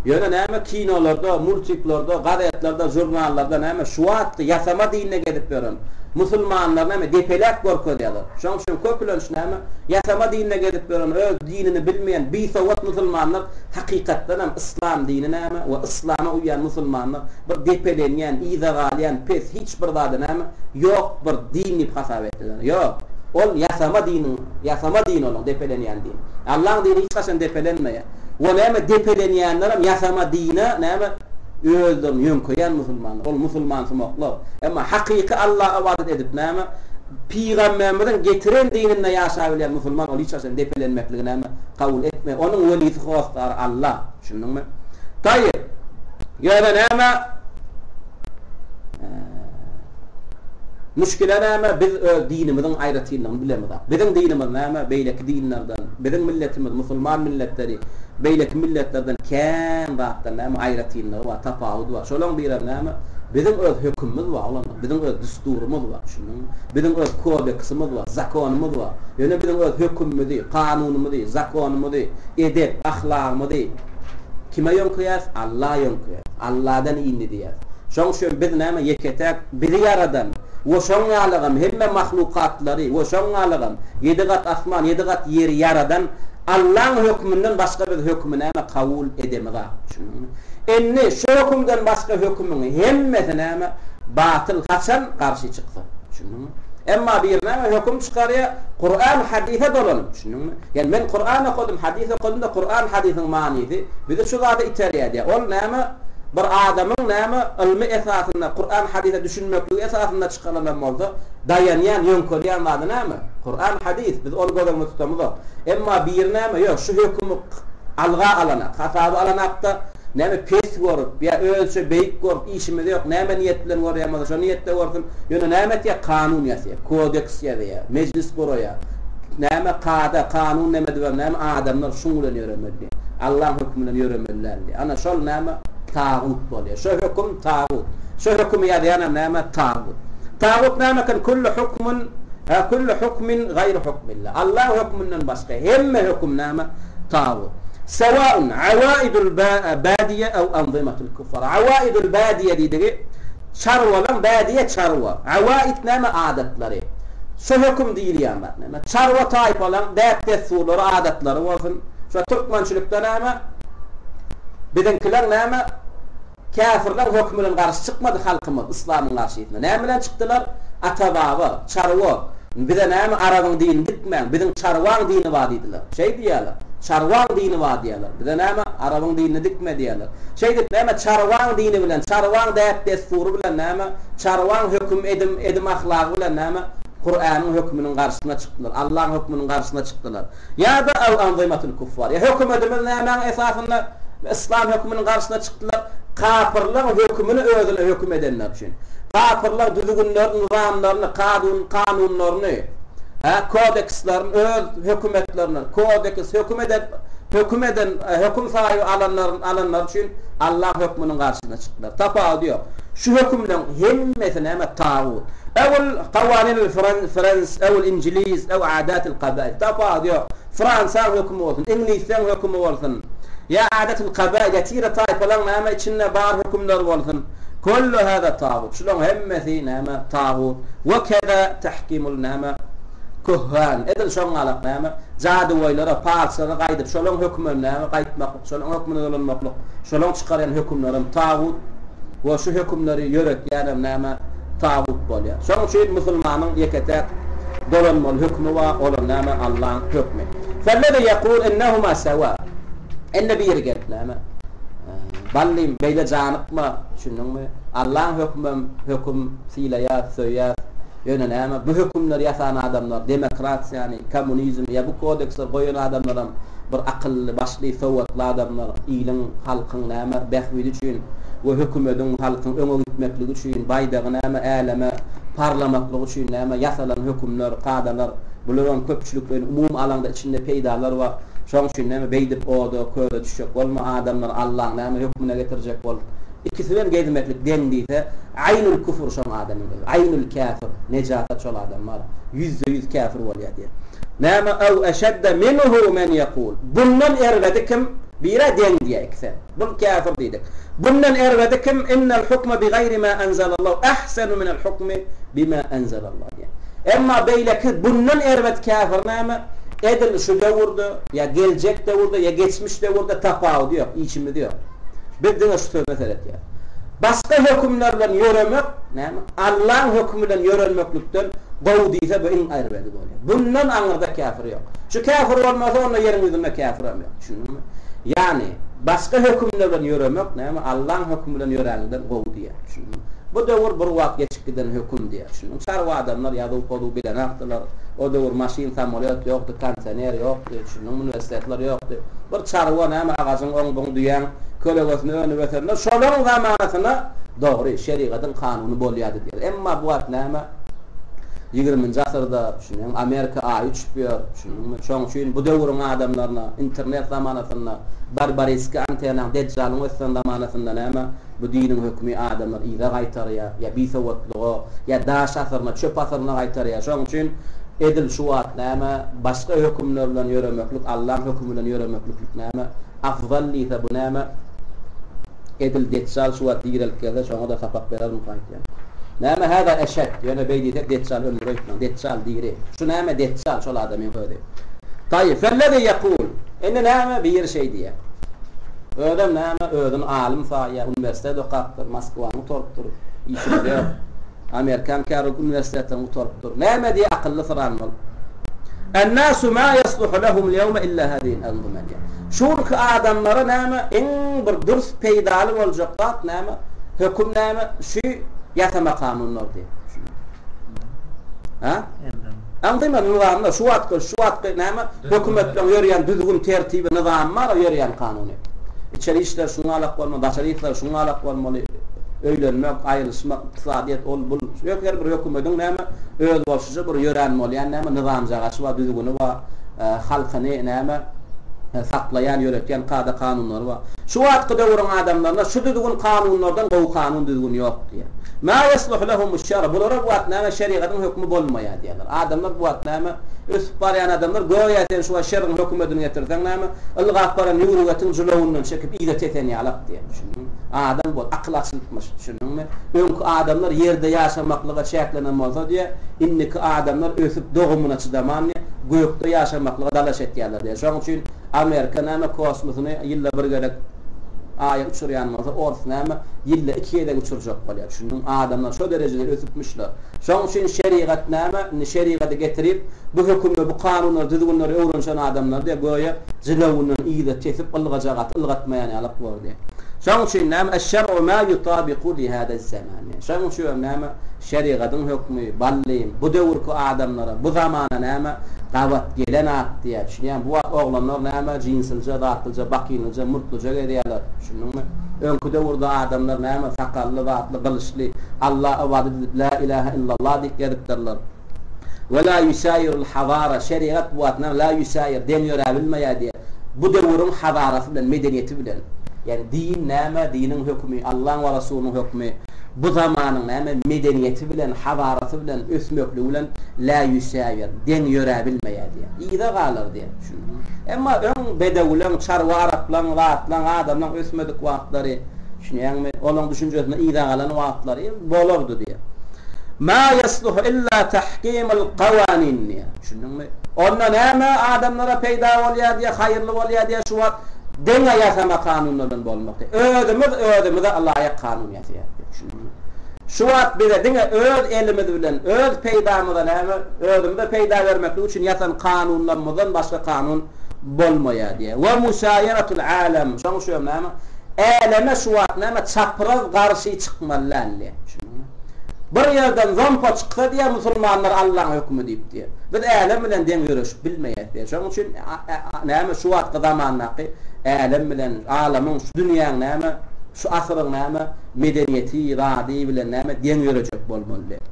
Ýöne näme kinolarda, multiklerde, gazetlerde, žurnallarda näme şu wagtky ýasama dinde gezip ýören musulmanlary näme depeläp görkezýärler. Şoň üçin köplenç näme ýasama dinde gezip ýören öz dinini bilmeýän bisowat musulmanlar hakykatdanam yslam dini näme we yslama uýýan musulmanlar bir depelenýän, yza galýan, pes, hiç bir zady näme ýok bir din diýip hasap etdiler. Ýok. Ol ýasama diniň, ýasama din onuň depelenýän din. Allaň dini hiç haçan depelenmeýär. We näme depelenýänlerem ýasama dine näme. Özlerini ýöňkeýän musulmanlar. Ol musulmansumaklar. Emma hakyky Alla ybadat edip näme? Pygamberimiziň getiren dininde ýaşabilýän musulman ol hiç haçan depelenmekligi näme? Kabul etmeýär. Onuň welisi hossary Alla. Düşündiňmi? Taýyp. Ýöne näme? Müşkile näme? Biz öz dinimiziň aýratynlygyny bilemizok. Biziň dinimiz näme? Beýleki dinlerden, biziň milletimiz, musulman milletleri beýleki milletlerden kän zatdan näme aýratynlygy bar, tapawudy bar. Şolaň birem näme? Biziň öz hökümimiz bar, oglanlar. Biziň öz düsturymyz bar, düşündiňmi? Biziň öz kodeksimiz bar, zakonymyz bar. Ýöne biziň öz hökümimizi, kanunymyzy, zakonymyzy, edep, ahlagymyzy kime ýöňkeýäris? Alla ýöňkeýäris. Alladan indi diýýäris. Şoň üçin biz näme ýeke-täk bizi ýaradan we şoň ýalygam hemme mahlukatlary we şoň ýalygam ýedi gat asman, ýedi gat ýeri ýaradan Allaň höküminden başga biz hökümi näme kabul edemizak. Düşündiňmi? Indi şu hökümden başga hökümiň hemmesi näme batyl haçan garşy çyksa. Düşündiňmi? Emma biri näme höküm çykarýar Kuran hadise dolanyp. Düşündiňmi? Ýani men Kuran okadym, hadys okadym-da Kuran hadysyň manysy bizi şu zada iterýär diýýär. Ol näme bir adamyň näme ylmy esasynda Kuran hadysa düşünmekligi esasynda çykarylan bolsa, daýanýan, ýöňkelýän zady näme? Kuran hadys. Biz ony göz öňünde tutamyzok. Emma biri näme ýok şu hökümi alga alanak, hasaba alanakda näme pes görüp ýa özüçe beýik görüp işimiz ýok, näme niýet bilen görýän bolsa şo niýetde görsün. Ýöne näme etýär? Kanun ýasýar, kodeks ýazýar, mejlis guraýar. Näme kada, kanun näme diýip näme adamlar şuň bilen ýöremeli diýip. Allaň hökümi bilen ýöremeli däl diýip. Ana şol näme tagut bolýar. Şo höküm tagut. Şo hökümi ýazýanam näme tagut. Tagut näme eken kullu hukmun kullu hukmin gaýry hukmillah. Allaň höküminden başga hemme höküm näme tagut. Sewaun awaidul badiýe ew anzimatul kuffar. Awaidul badiýe diýdigi Çarwalaň bädiýe çarwa. Awaid näme adatlary. Şu höküm diýilýän zat näme? Çarwa taýpalaň däp-dessurlary, adatlary bolsun. Şu türkmençilikde näme? Biziňkiler näme? Käfirleň hökümi bilen garşy çykmady halkymyz yslamyň garşysyna. Näme bilen çykdylar? Ata-baba, çarwa, bize näme arabyň dinini dikmäň, biziň çarwaň dini bar diýdiler. Şeý diýýärler. Çarwaň dini bar diýýärler. Bize näme arabyň dinini dikme diýýärler. Şeýdip näme çarwaň dini bilen, çarwaň däp-dessury bilen näme, çarwaň höküm edim, edim ahlagy bilen näme Kuranyň höküminiň garşysyna çykdylar, Allaň hökmüniň garşysyna çykdylar. Ýa-da ew anzimatul kuffar. Ýa hökümedimiz nämäň esasynda yslam höküminiň garşysyna çykdylar? Kapyrlaň hökümini özüne höküm edenler üçin. Kapyrlaň düzgünlerini, nyzamlaryny, kadun, kanunlaryny, hä, kodekslerini öz hökümetlerine, kodeks, höküm eden, höküm eden, höküm saýyby alanlar, alanlar üçin Allaň hökmüniň garşysyna çykdylar. Tapawudy ýok. Şu hökümleň hemmesi näme? Tagut. Ewil kawaninil frens, ewil injiliz, ew adatil kabail. Tapawudy ýok. Fransaň hökümi bolsun, iňlisleň hökümi bolsun, ýa adatil kabail, ýa tire-taýpalaň näme içinde bar hökümler bolsun. Kullu hada tagut. Şulaň hemmesi näme? Tagut. We keza tahkimul näme? Kuhhan. Edil şoň galak näme? Jadygöýlere, palçylara gaýdyp, şolaň hökümine näme? Gaýtmaklyk, şolaň hökmüne dolanmaklyk, şolaň çykarýan hökümlerem tagut we şu hökümleri ýöretýänem näme? Tagut bolýar. Şoň üçin musulmanyň ýeke-täk dolanmaly hökümi bar, olam näme? Allaň hökmi. Fellezi ýekul innehuma sewa. Indi biri gelip näme? Ballym, beýle janykma, düşündiňmi? Allaň hökümem höküm, sylaýas, söýýäs. Ýöne näme, bu hökümleri ýasan adamlar, demokratiýany, kommunizmi ýa bu kodeksleri goýan adamlaram bir akylly, başly, sowatly adamlar, iliň, halkyň näme, bähbidi üçin we hökümediň, halkyň öňe gitmekligi üçin, baýdagy näme, äleme parlamaklygy üçin näme, ýasalan hökümler, kadalar, bularam köpçülikleýin, umumy alaňda içinde peýdalar bar. Şoň üçin näme, beýdip oda, köze düşjek bolma, adamlary Allaň näme, hökmüne getirjek bol. Ikisi bilen gezmeklik deň diýse, aýnul küfür şoň adamyň özi. Aýnul käfir, nejasat şol adam bar. Ýüzde ýüz käfir bolýar diýýär. Näme ew eşedde minhu men ýekul. Bundan erbedi kim? Bire deň diýýär ikisem. Bul käfir diýdik. Bundan erbedi kim? Innel hukme bi gaýri ma enzelallahu ahsenu minel hukmi bima enzelallah diýýär. Emma beýleki bundan erbet käfir näme? Edil şu döwürde ýa geljek döwürde ýa geçmiş döwürde tapawudy ýok, işimiz ýok. Biz diňe şu söze seretýäris. Başga hökümler bilen ýöremek, näme, Allaň hökümi bilen ýörenmeklikden gowy diýse, bu iň erbedi bolýar. Bundan aňyrda käfir ýok. Şu käfir bolmasa, onda ýeriň ýüzünde käfirem ýok. Düşündiňmi? Ýagny. Başga hökümler bilen ýöremek näme Allaň hökümi bilen ýöräniňden gowy diýýär. Düşündiňmi? Bu döwür bir wagt geçip giden höküm diýýär. Düşündiňmi? Çarwa adamlar ýazuw-pozuw bilenakdylar. O döwür maşyn, samolýot ýokdy, kondisioner ýokdy. Düşündiňmi? Uniwersitetler ýokdy. Bir çarwa näme agajyň oň-buň düýäň kölegesinde önüp ösenler şolaryň zamanasyna dogry, şerigatyň kanuny bolýardy diýýär. Emma bu wagt näme? Ýigriminji asyrda, düşündiňmi, Amerika aýy uçup ýör. Düşündiňmi? Şoň üçin bu döwrüň adamlaryna, internet zamanasynda, barbaritski antenaň, dejjalyň ösen zamanasynda näme, bu diniň hökümi adamlar yza gaýtarýar, ýa bisowatlyga, ýa daş asyryna, çöp asyryna gaýtarýar. Şoň üçin edil şu wagt näme, başga hökümler bilen ýöremeklik, Allaň hökümi bilen ýöremekliklik näme, afzal diýse bu näme, Edil Deçjal şu wagt direlip gelse şoňa-da sapak berermika aýtýan. Näme häzä eşek, ýöne beý diýsek Deçjal öldür öýtmäň. Deçjal diri. Şu näme Deçjal şol adamyň özi. Taýy, fellezi ýekul. Indi näme biri şeý diýýär. Özem näme özüni alym saýýar, uniwersitet okapdyr, Moskwany gutarypdyr, işimiz ýok. Amerikan käbir uniwersitetlerini gutarypdyr. Näme diýýär akylly syran bolup. Ennasu ma ýasluhu lehumul ýewme illa hazihi al-anzuma diýýär. Şu günki adamlara näme iň bir dürs peýdaly boljak zat näme? Höküm näme? Şu ýasama kanunlar diýip. Ha? Aňdyma nyzamlar şu wagtky şu wagtky näme? Hökümetleriň ýörýän düzgün tertibi nyzamy bar ýörýän kanuny. Içeri işler şuňa alak bolmaly, daşary işler şuňa alak bolmaly. Öýlenmek, aýrylyşmak, ykdysadyýet ol bul. Her bir hökümediň näme öz bolşuja bir ýörän bolýan näme nyzamjagaşy bar, düzgüni bar. Halkyny näme saklaýan, ýöretýän kada-kanunlary bar. Şu wagtky döwrüň adamlaryna şu düzgün-kanunlardan gowy kanun-düzgün ýok diýýär. Mâ ýesluhu lehumu-şşer, bulara bu wagt näme şerigatyň hökümi bolmaýar diýýärler. Adamlar bu wagt näme, ösüp barýan adamlar göýä sen şu wagt şeriň hökümedini getirseň näme, ylgap baran ýüwrük etiň jylawyndan çekip yza tesen ýalak diýýär. Düşündiňmi? Adam bol, akyl açylypmyş. Düşündiňmi? Öňki adamlar ýerde ýaşamaklyga çäklenen bolsa diýýär, indiki adamlar ösüp dogumyna çydaman diýýär, gökde ýaşamaklyga dalaş etýärler diýýär. Şonuň üçin Amerika näme kosmosyny ýylda bir gezek Aýa uçurýan bolsa, ors näme ýylda iki gezek uçurjak bolýar. Düşündiň? Adamlar şo derejede ösüpmişler. Şonuň üçin şerigat näme? Indi şerigady getirip, bu hökümi, bu kanunlary, düzgünleri öwrenişen adamlar diýýär, göýä jylawyndan yza tesip ylgajak aty ylgatmaýan ýalak bor diýýär. Şonuň üçin näme? Eş-şer'u ma yutabiku li hada-z-zaman diýýär. Şonuň üçin hem näme? Şerigadyň hökmi, ballym, bu döwürki adamlara, bu zamana näme, gabat gelen at diýýär, düşünýäňmi? Bu wagt oglanlar näme, jinsilje, zatlyja, bakynlyja, murtlyja gezýärler, düşündiňmi? Öňki döwürde adamlar näme, sakally, zatly, gylyçly, Alla ybadat edip, Lä ilähe illallah diýip gezipdirler. We la ýusaýirul hazara, şerigat bu wagt näme, la ýusaýir, deň ýöräbilmeýär diýýär. Bu döwüriň hazarasy bilen, medeniýeti bilen. Ýagny din näme, diniň hökümi, Allaň we Rasulynyň hökümi bu zamanyň näme, medeniýeti bilen, hazarasy bilen, ösmekligi bilen la ýusaýir, deň ýöräbilmeýär diýýär. Yza galar diýýär. Düşündiňmi? Emma öň bedewleň, çarwa araplaň, zatlaň, adamlaň ösmedik wagtlary, Düşünýäňmi? Olaň düşünjesinde yza galan wagtlary bolardy diýýär. Ma ýasluhu illa tahkimul gawanin diýýär. Düşündiňmi? Onda näme adamlara peýda bolýar diýýär, haýyrly bolýar diýýär şu wagt diňe ýasama kanunlardan bolmak diýýär. Özümiz özümize ylaýyk kanun ýasaýas diýýär. Düşündiňmi? Şu wagt bize diňe öz elimiz bilen öz peýdamyza näme, özümize peýda bermeklik üçin ýasan kanunlarymyzdan başga kanun bolmaýar diýýär. We musaýeratul alem. Şoň üçin näme? Äleme şu wagt näme çapraz garşy çykmaly däl diýýär. Düşündiňmi? Bir ýerden zompa çyksa diýýär musulmanlar Allaň hökümi diýip diýýär. Biz älem bilen deň ýöreşip bilmeýäs diýýär. Şonuň üçin näme şu wagtky zamandaky älem bilen alamyň şu dünýäň näme şu asyryň näme medeniýeti zady bilen näme deň ýörejek bolmaly diýýär.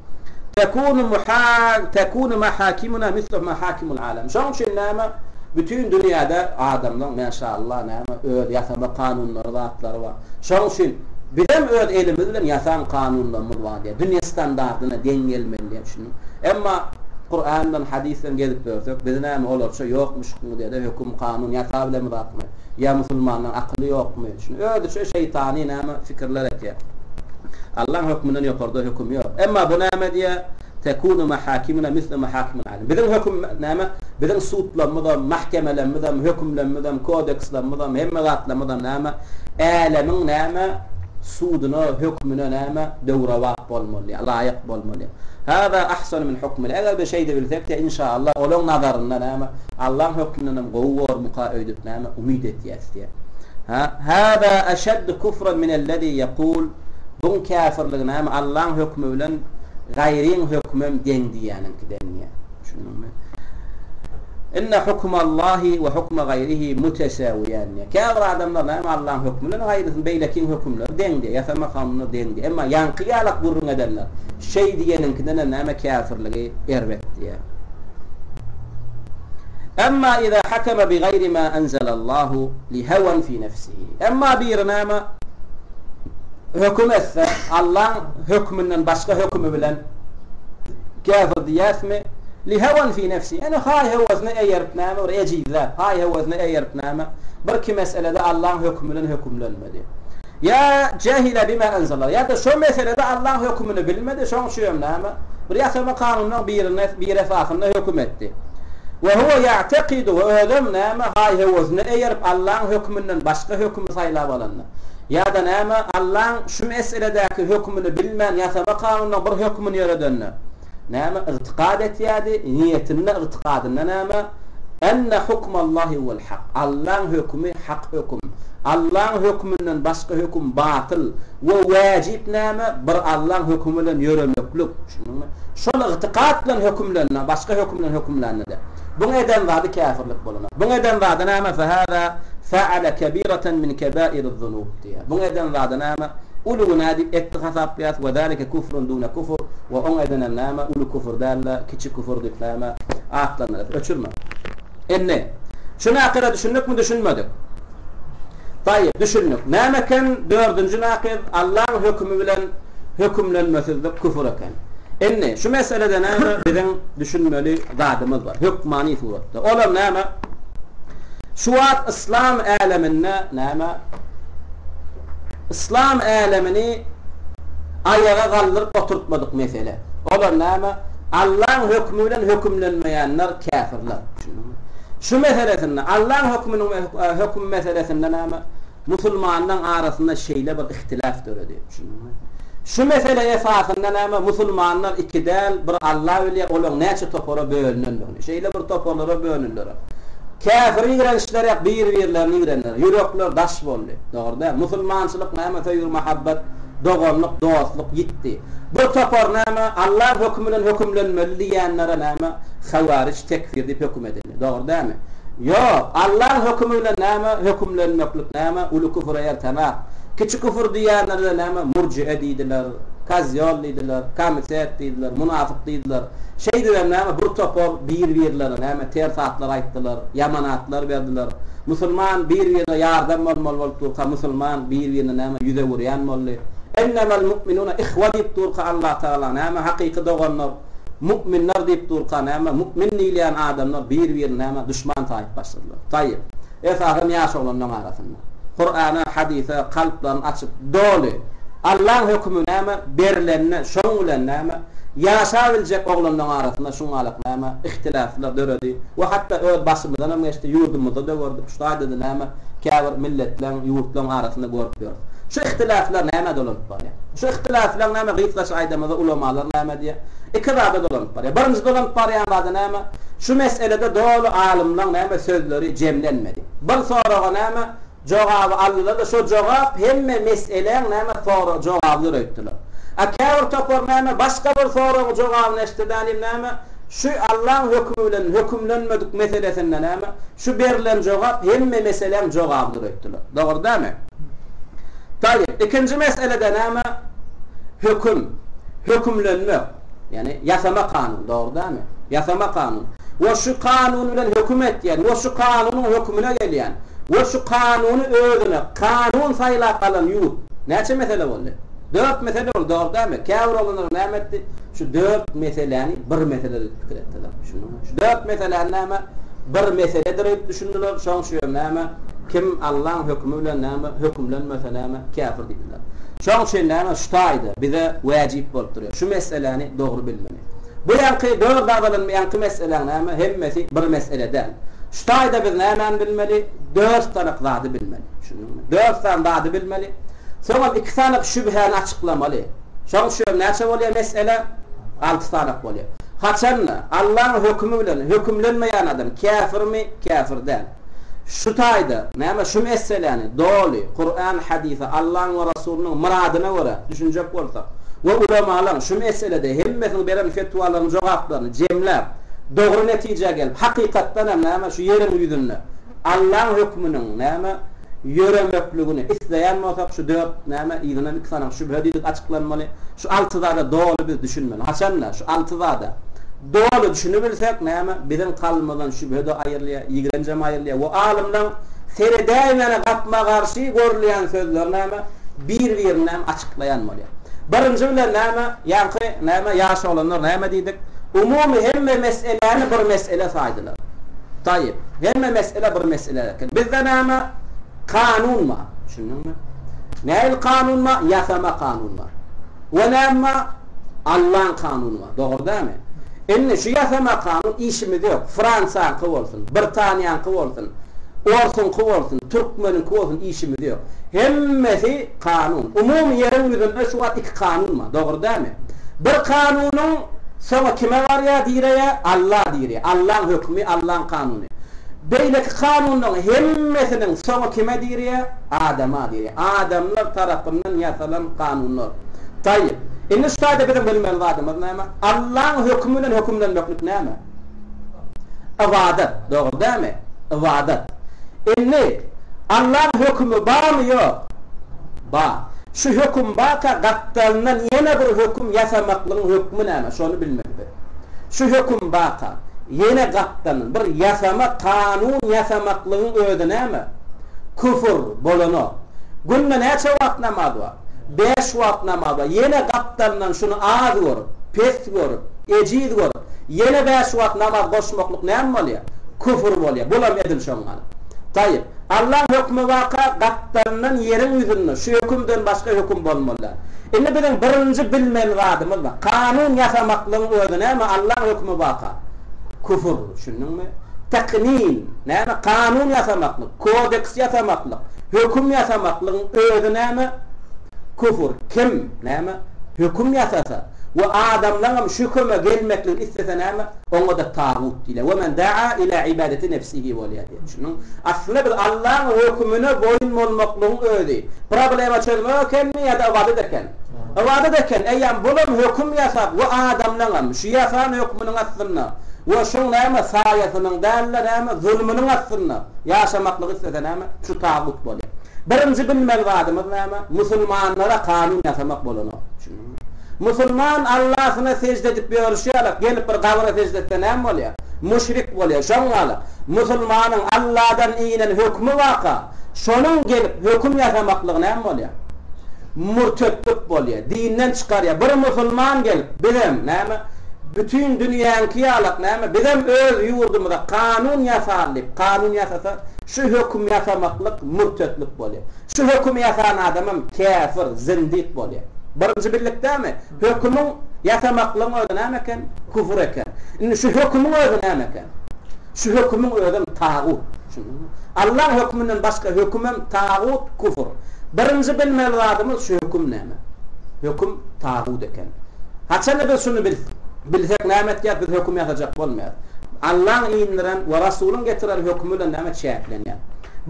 Tekunu muha tekunu mahakimuna mislu mahakimul alem. Şonuň üçin näme Bütin dünýäde adamlaň mäşallah näme öz ýasama kanunlary zatlary bar. Şoň üçin bizem öz elimiz bilen ýasan kanunlarymyz bar diýýär. Dünýä standardyna deň gelmeli diýýär düşündiňmi? Emma Kuran bilen hadys bilen gezip ýörsek biz näme olarça ýokmuşykmy diýýär-de höküm kanun ýasabilemizakmy? Ýa musulmanlaň akyly ýokmy? Düşündiňmi? Özüçe şeýtany näme pikirler etýär. Allaň hökmünden ýokarda höküm ýok. Emma bu näme diýýär? Tekunu mahakimuna mislu mahakimil alem. Biziň höküm näme? Biziň sudlarymyzam, mahkemelermizem, hökümlerimizem, kodekslerimizem, hemme zatlarymyzam näme? Älemiň näme? Suduna, hökmüne näme? Döwrebap bolmaly, laýyk bolmaly. Hâzâ ahsanu min hukmil. Eger biz şeýdibilsek-de, inşaallah, olaň nazarynda näme? Allaň hökmündenem gowy bormuka öýdüp näme? Umyt etýäs diýýär. Ha, Hâzâ eşeddu kufran minellezî ýekûl, Buň käfirligi näme, Allaň hökümi bilen gaýryň hökümem deň diýýäniňkiden diýýär. Düşündiňmi? Inne hukmallahi we hukma gaýrihi mutesäwiýän diýýär. Käbir adamlar näme Allaň hökümi bilen gaýrysyny, beýlekiň hökümleri deň diýýär, ýasama kanunlar deň diýýär. Emma ýaňky ýalak gürrüň edenler şeý diýeniňkidenem näme käfirligi erbet diýýär. Emma iza hakama bi gaýri ma enzelallahu li hawan fi nefsihi. Emma biri näme höküm etse, Allaň höküminden başga hökümi bilen käfir diýäsmi? Li hawan fi nefsihi. Ýöne haý-höwesine eýerip näme bir ejizläp, haý-höwesine eýerip näme birki meselede Allaň hökümi bilen hökümlenmedi. Ýa jahile bima enzelallah, ýa-da şo meselede Allaň hökümini bilmedi, şoň üçinem näme, bir ýasama kanunyň birine, bir esasynda höküm etdi. We huwe ýa'tekidu, we özem näme, haý-höwesine eýerip Allaň höküminden başga hökümi saýlap alanda, ýa-da näme, Allaň şu meseledäki hökümini bilmän ýasama kanunyň bir hökümini ýöredende, Näme ygtykad etýärdi? Niýetinde, ygtykadynda näme? Enne hukmallahi huwel hak. Allaň hökümi hak höküm. Allaň höküminden başga höküm batyl we wäjip näme? Bir Allaň hökümi bilen ýöremeklik. Düşündiňmi? Şol ygtykat bilen hökümlende, başga höküm bilen hökümlende-de, buň eden zady käfirlik bolanok. Buň eden zady näme? Fehâzâ fe'ale kebîreten min kebâiriz-zunûb diýýär. Buň eden zady näme? Uly günä diýip etdi hasaplaýas, we zalike kufrun dune kufr, we oň edenem näme, uly küfür däl-de, kiçi küfür diýip näme, atlandyrýas. Öçürme. Indi, şu nakyra düşündikmi, düşünmedik? Taýyp, düşündik. Näme eken dördünji nakyr? Allaň hökümi bilen hökümlenmesizlik küfür eken. Indi, şu meselede näme biziň düşünmeli zadymyz bar, hökmany suratda. Olam näme? Şu wagt yslam äleminde näme? Yslam älemini aýaga galdyryp oturtmadyk mesele. Olar näme? Allaň hökümi bilen hökümlenmeýänler käfirler. Düşündiňmi? Şu meselesinde, Allaň höküminiň hökümi meselesinde näme? Musulmanlaň arasynda şeýle bir ihtilaf döredi. Düşündiňmi? Şu mesele esasynda näme? Musulmanlar iki däl, bir Alla bilýär, olaň näçe topara bölünendigini. Şeýle bir toparlara bölündiler. Käfir ýigrençler ýa bir-birlerini ýigrendiler. Ýürekler daş boldy. Dogry däl. Musulmançylyk näme söýgi-muhabbet, doganlyk, dostluk ýitdi. Bir topar näme Allaň hökümi bilen hökümlenmeli diýýänlere näme hawaryç, tekfir diýip höküm edildi. Dogry dälmi? Ýok. Allaň hökümi bilen näme hökümlenmeklik näme uly küfüre ertenak. Kiçi küfür diýýänlere-de näme murjie diýdiler, kozýol diýdiler, komitet diýdiler, munafyk diýdiler. Şeýdibem näme, bir topar bir-birlerine näme ters atlar aýtdylar, ýaman atlar berdiler. Musulman bir-birine ýardam bolmaly bolup durka, musulman bir-birine näme ýüz öwürýän boldy. Ennemel mu'minune ihwa diýip durka Allatagala näme hakyky doganlar, mu'minler diýip durka näme mu'min diýilýän adamlar bir-birini näme duşman saýyp başladylar. Taýyp. Esasan ýaş oglanlaň arasynda. Kurana, hadysa kalplaryny açyp doly Allaň hökümi näme berlende şoň bilen näme ýaşabiljek oglanlaň arasynda şuňalak näme ihtilaflar döredi we hatda öz başymyzdanam geçdi ýurdumyzda-da gördük şu taýda-da näme käbir milletleň ýurtlaň arasynda görüp ýörüs. Şu ihtilaflar nämä dolanyp barýar? Şu ihtilaflaň näme gysgaça aýdamyzda ulamalar näme diýýär? Iki zada dolanyp barýar. Birinji dolanyp barýan zady näme? Şu meselede doly alymlaň näme sözleri jemlenmedi. Bir soraga näme jogaby aldylar-da şo jogap hemme meseläň näme sorag jogabydyr öýtdüler. A käbir topar näme başga bir soragyň jogabyny eşdidanim näme şu Allaň hökümi bilen hökümlenmedik meselesinde näme şu berlen jogap hemme meseläň jogabydyr öýtdüler. Dogry dämi? Taýyp, ikinji meselede näme höküm, hökümlenmek. Ýagny ýasama kanun, dogry dälmi? Ýasama kanun. We şu kanun bilen höküm etýän, we şu kanunyň hökümine gelýän, we şu kanuny özüne kanun saýlap alan ýurt. Näçe mesele boldy? Dört mesele boldy, dogry dälmi? Käbir oglanlar näme etdi? Şu dört meseläni bir mesele diýip pikir etdiler. Düşündiňmi? Şu dört meseläni näme? Bir meseledir diýip düşündiler. Şoň üçin hem näme? Kim Allaň hökümi bilen näme hökümlenmese näme? Käfir diýdiler. Şoň üçin näme? Şu taýda bize wäjip bolup durýar. Şu meseläni dogry bilmeli. Bu ýaňky dört agzalan ýaňky meseläň näme, hemmesi bir mesele däl. Şu taýda biz nämäni bilmeli? Dört sanak zady bilmeli. Düşündiňmi? Dört sany zady bilmeli. Soňam iki sanak şübhäni açyklamaly. Şoň üçin näçe bolýar mesele? Alty sanak bolýar. Haçanda Allaň hökümi bilen hökümlenmeýän adam käfirmi? Käfir däl. Şu taýda, näme, şu meseläni doly Kuran, hadysa, Allaň we Rasulynyň myradyna görä düşünjek bolsak we ulamalaň şu meselede hemmesiniň beren fetwalarynyň jogaplaryny jemläp, dogry netijä gelip, hakykatdan hem, näme, şu ýeriň ýüzünde Allaň hökmüniň, näme, ýöremekligini isleýän bolsak, şu dört, näme, yzyndan iki sany şübhe diýdik açyklanmaly, şu alty zada doly biz düşünmeli. Haçanda şu alty zada doly düşünibilsek, näme, biziň kalbymyzdan şübhe-de aýrylýar, ýigrenjem aýrylýar we alymlaň seredäýmäne gapma-garşy görülýän sözleri, näme, bir-birini, näme, açyklaýan bolýar. Birinji bilen, näme, ýaňky, näme, ýaş oglanlar näme diýdik? Umumy hemme meseläni bir mesele saýdylar. Taýyp. Hemme mesele bir mesele eken. Bizde näme? Kanun bar. Düşündiňmi? Nähili kanun bar? Ýasama kanun bar. We näme bar? Allaň kanuny bar. Dogry dälmi? Indi şu ýasama kanun işimiz ýok. Fransiýaňky bolsun, Britaniýaňky bolsun, orsuňky bolsun, türkmeniňki bolsun işimiz ýok. Hemmesi kanun. Umumy ýeriň ýüzünde şu wagt iki kanun bar. Dogry dälmi? Bir kanunyň soňy kime barýar, direýär? Alla direýär. Allaň hökümi, Allaň kanuny. Beýleki kanunlaryň hemmesiniň soňy kime direýär? Adama direýär. Adamlar tarapyndan ýasalan kanunlar. Taýyp. Indi şu taýda biziň bilmeli zadymyz näme? Allaň hökümi bilen hökümlenmeklik näme? Ybadat. Dogry dälmi? Ybadat. Indi Allaň hökümi barmy ýok? Bar. Şu höküm barka gapdalyndan ýene bir höküm ýasamaklygyň hökmi näme? Şony bilmeli biz. Şu höküm barka ýene gapdalyndan bir ýasama kanun ýasamaklygyň özi näme? Küfür bolanok. Günde näçe wagt namaz bar? Bäş wagt namaz bar. Ýene gapdalyndan şuny az görüp, pes görüp, ejiz görüp, ýene bäş wagt namaz goşmaklyk näme bolýar? Küfür bolýar. Bulam edil şoň ýaly. Taýyp. Allaň hökümi barka, gapdalyndan ýeriň ýüzünde şu hökümden başga höküm bolmaly däl. Indi biziň birinji bilmeli zadymyz bar. Kanun ýasamaklygyň özi näme? Allaň hökümi barka. Küfür. Düşündiňmi? Teknin, näme? Kanun ýasamaklyk, kodeks ýasamaklyk, höküm ýasamaklygyň özi näme? Küfür. Kim, näme? Höküm ýasasa we adamlaňam şu höküme gelmekligini islese näme? Oňa-da tagut diýilýär. We men daa ila ibadeti nefsihi bolýar diýýär. Düşündiňmi? Aslynda biz Allaň hökümine boýun bolmaklygyň özi problema çözmek ekenmi ýa-da ybadat eken? Ybadat eken. Eýýäm bulam höküm ýasap we adamlaňam şu ýasan hökmüniň astynda we şoň näme saýasynyň däl-de näme zulmunyň astynda ýaşamaklygy islese näme? Şu tagut bolýar. Birinji bilmeli zadymyz näme? Musulmanlara kanun ýasamak bolanok. Düşündiňmi? Musulman Allasyna sežde edip ýörüşi ýalak, gelip bir gabyra sežde etse näme bolýar? Müşrik bolýar. Şoň ýaly, musulmanyň Alladan inen hökümi barka, şonuň gelip höküm ýasamaklygy näme bolýar? Mürtetlik bolýar. Dinden çykarýar. Bir musulman gelip, bizem, näme, bütin dünýäňki ýalak, näme, bizem öz ýurdumyza kanun ýasaly diýip, kanun ýasasa, şu höküm ýasamaklyk mürtetlik bolýar. Şu hökümi ýasan adamam käfir, zindik bolýar. Birinji bildik dämi? Hökümiň ýasamaklygyň özi näme eken? Küfür eken. Indi şu hökümiň özi näme eken? Şu hökümiň özem tagut. Düşündiňmi? Allaň höküminden başga hökümem tagut, küfür. Birinji bilmeli zadymyz şu höküm näme? Höküm tagut eken. Haçanda biz şuny bilsek näme etýäris? Biz höküm ýasajak bolmaýarys. Allaň indiren we Rasulyň getiren hökümi bilen näme çäklenýär.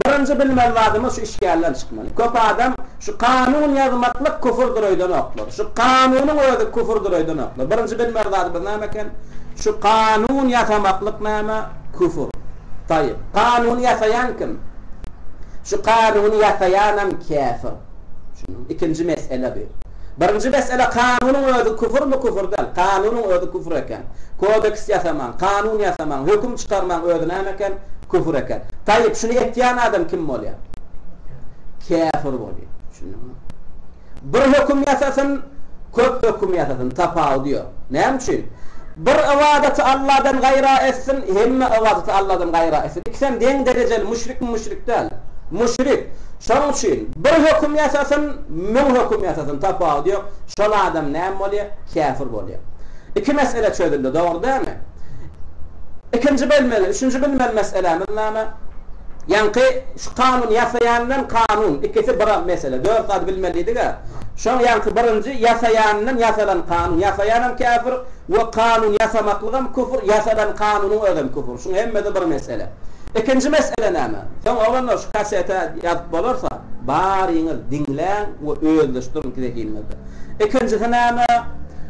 Birinji bilmeli zadymyz şu işgälden çykmaly. Köp adam şu kanun ýazmaklyk küfürdir öýdenoklar. Şu kanunyň özi küfürdir öýdenoklar. Birinji bilmeli zadymyz näme eken? Şu kanun ýasamaklyk näme? Küfür. Taýyp. Kanuny ýasaýan kim? Şu kanuny ýasaýanam käfir. Düşündiňmi? Ikinji mesele bu. Birinji mesele kanunyň özi küfürmi, küfür däl. Kanunyň özi küfür eken. Kodeks ýasamaň, kanun ýasamaň, höküm çykarmaň özi näme eken? Küfür eken. Taýyp, şuny etýän adam kim bolýar? Käfir bolýar. Düşündiňmi? Bir höküm ýasasyn, köp höküm ýasasyn, tapawudy ýok. Näme üçin? Bir ybadaty Alladan gaýra etsin, hemme ybadaty Alladan gaýra etsin. Ikisem deň derejeli, müşrikmi, müşrik däl. Müşrik. Şonuň üçin, bir höküm ýasasyn, müň höküm ýasasyn, tapawudy ýok, şol adam näme bolýar? Käfir bolýar. Iki mesele çözüldi, dogry dälmi? Ikinji bilmeli, üçünji bilmeli meselämiz näme? Ýaňky şu kanun ýasaýan bilen kanun, ikisi bir mesele. Dört zady bilmeli diýdik-ä. Şoň ýaňky birinji ýasaýandan ýasalan kanun, ýasaýanam käfir we kanun ýasamaklygam küfür, ýasalan kanunyň özem küfür. Şuň hemmesi bir mesele. Ikinji mesele näme? Soň oglanlar şu kasete ýazyp bolarsa, baryňyz diňläň we özleşdiriň zehiniňizde. Ikinjisi näme?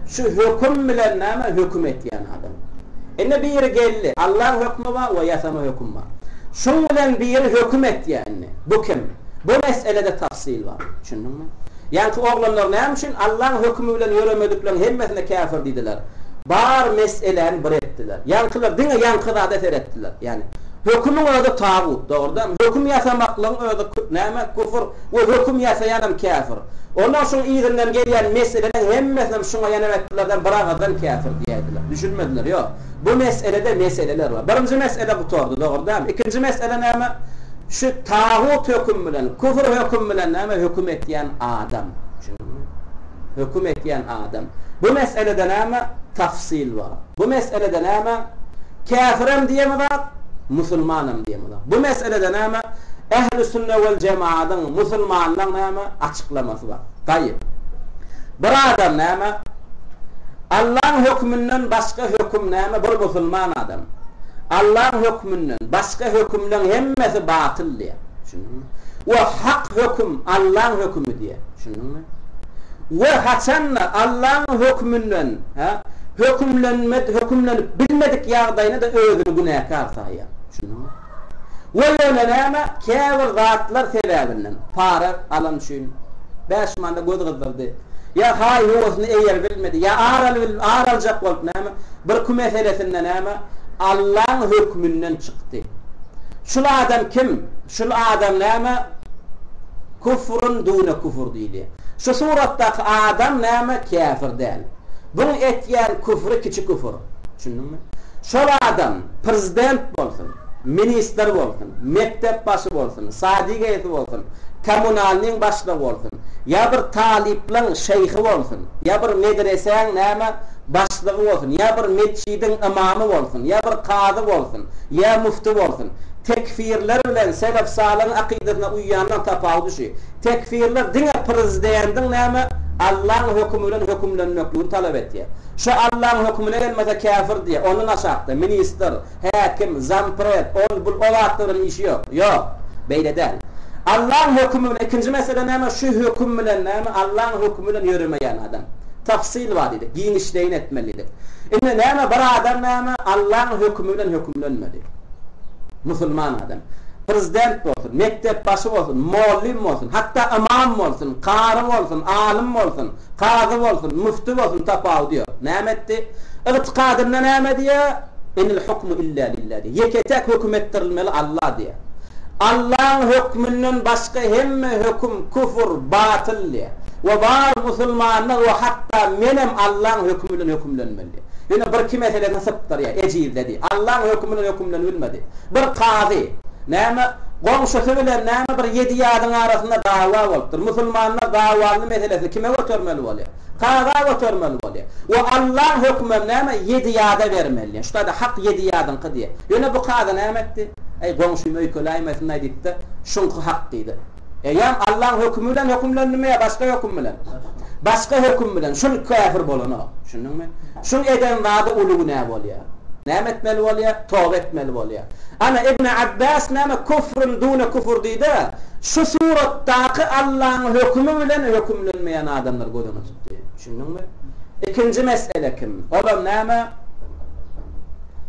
Şu höküm bilen näme höküm etýän adam. Indi biri geldi, Allaň hökmi bar we ýasama höküm bar. Şuň bilen biri höküm etýär indi. Bu kim? Bu meselede tafsyl bar. Düşündiňmi? Ýaňky oglanlar näme üçin Allaň hökümi bilen ýöremedikleriň hemmesine käfir diýdiler? Bar meseläni bir etdiler. Ýaňkylar diňe ýaňky zada seretdiler. Ýagny, hökümiň özi tagut, dogry dälmi? Höküm ýasamaklygyň özi näme? Küfür we höküm ýasaýanam käfir. Ondan şuň yzyndan gelýän meseleleriň hemmesinem şuňa ýanap etdilerden bir agyzdan käfir diýäýdiler. Düşünmediler, ýok. Bu meselede meseleler bar. Birinji mesele gutardy, dogry dälmi? Ikinji mesele näme? Şu tagut höküm bilen, küfür höküm bilen näme höküm etýän adam. Düşündiňmi? Höküm etýän adam. Bu meselede näme? Tafsyl bar. Bu meselede näme? Käfirem diýemizok, musulmanam diýemizok. Bu meselede näme? Ähli sünne wel jemaadyň, musulmanlaň näme? Açyklamasy bar. Taýyp. Bir adam näme? Allaň höküminden başga höküm näme bir musulman adam Allaň hökmünden başga hökümleň hemmesi batyl diýýär. Düşündiňmi? We hak höküm Allaň hökümi diýýär. Düşündiňmi? We haçanda Allaň hökmünden hä hökümlenme hökümlenip bilmedik ýagdaýynda-da özüni günäkär saýýar. Düşündiňmi? We ýöne näme, käbir zatlar sebäbinden, para alan üçin, bäş manda göz gyzdyrdy, ýa haý-höwesini eýeribilmedi, ýa ar alybil, ar aljak bolup näme, birki meselesinde näme, Allaň hökmünden çykdy. Şul adam kim? Şul adam näme, kufrun dune kufur diýilýär. Şu suratdaky adam näme, käfir däl. Buň etýän küfri kiçi küfür. Düşündiňmi? Şol adam prezident bolsun, ministr bolsun, mekdep başy bolsun, sadik eýesi bolsun, kommunalnyň başlygy bolsun, ýa bir talyplaň şeýhi bolsun, ýa bir medresäň näme başlygy bolsun, ýa bir metjidiň ymamy bolsun, ýa bir kazy bolsun, ýa mufti bolsun, tekfirler bilen selef-salyhyň akydasyna uýýanlaň tapawudy şu. Tekfirler diňe prezidendiň näme Allaň hökümi bilen hökümlenmekligini talap etýär. Şu Allaň hökümine gelmese käfir diýýär. Ondan aşakda ministr, häkim, zampred, ol bul o zatlar bilen işi ýok. Ýok. Beýle däl. Allaň hökümi bilen ikinji mesele näme şu höküm bilen näme Allaň hökümi bilen ýöremeýän adam. Tafsyl bar diýdik. Giňişleýin etmeli diýdik. Indi näme bir adam näme Allaň hökümi bilen hökümlenmedi. Musulman adam. Prezident bolsun, mekdep başy bolsun, mollym bolsun, hatda ymam bolsun, kary bolsun, alym bolsun, Kazy bolsun, müfti bolsun tapawudy ýok. Näme etdi? Ygtykadynda näme diýýär? Inil hukmu illa lillah diýýär. Ýeke-täk höküm etdirilmeli Alla diýýär. Allaň hökmünden başga hemme höküm küfür, batyl diýýär. We bar musulmanlar we hatda menem Allaň hökümi bilen hökümlenmeli diýýär. Ýöne birki meselesini sypdyrýar, ejizledi. Allaň hökümi bilen hökümlenibilmedi. Bir kazy, näme, goňşusy bilen, näme, bir ýedi ýadyň arasynda dawa bolupdyr. Musulmanlar dawaly meselesini kime götermeli bolýar? Kaza götermeli bolýar. We Allaň hökümem, näme, ýedi ýada bermeli diýen. Şu taýda hak ýedi ýadyňky diýýär. Ýöne bu kazy näme etdi? Äý, goňşym öýkeläýmesin-aý diýip-de, şuňky hak diýdi. Eýýäm Allaň hökümi bilen hökümlendimi ýa başga höküm bilen? Başga höküm bilen. Şul käfir bolanok. Düşündiňmi? Şuň eden zady uly günä bolýar. Näme etmeli bolýar? Toba etmeli bolýar. Ana Ibn Abbas näme küfrün dune küfür diýdi. Şu suratdaky Allaň hökümi bilen hökümlenmeýän adamlar göz öňüne tutdy. Düşündiňmi? Ikinji mesele kim? Olam näme?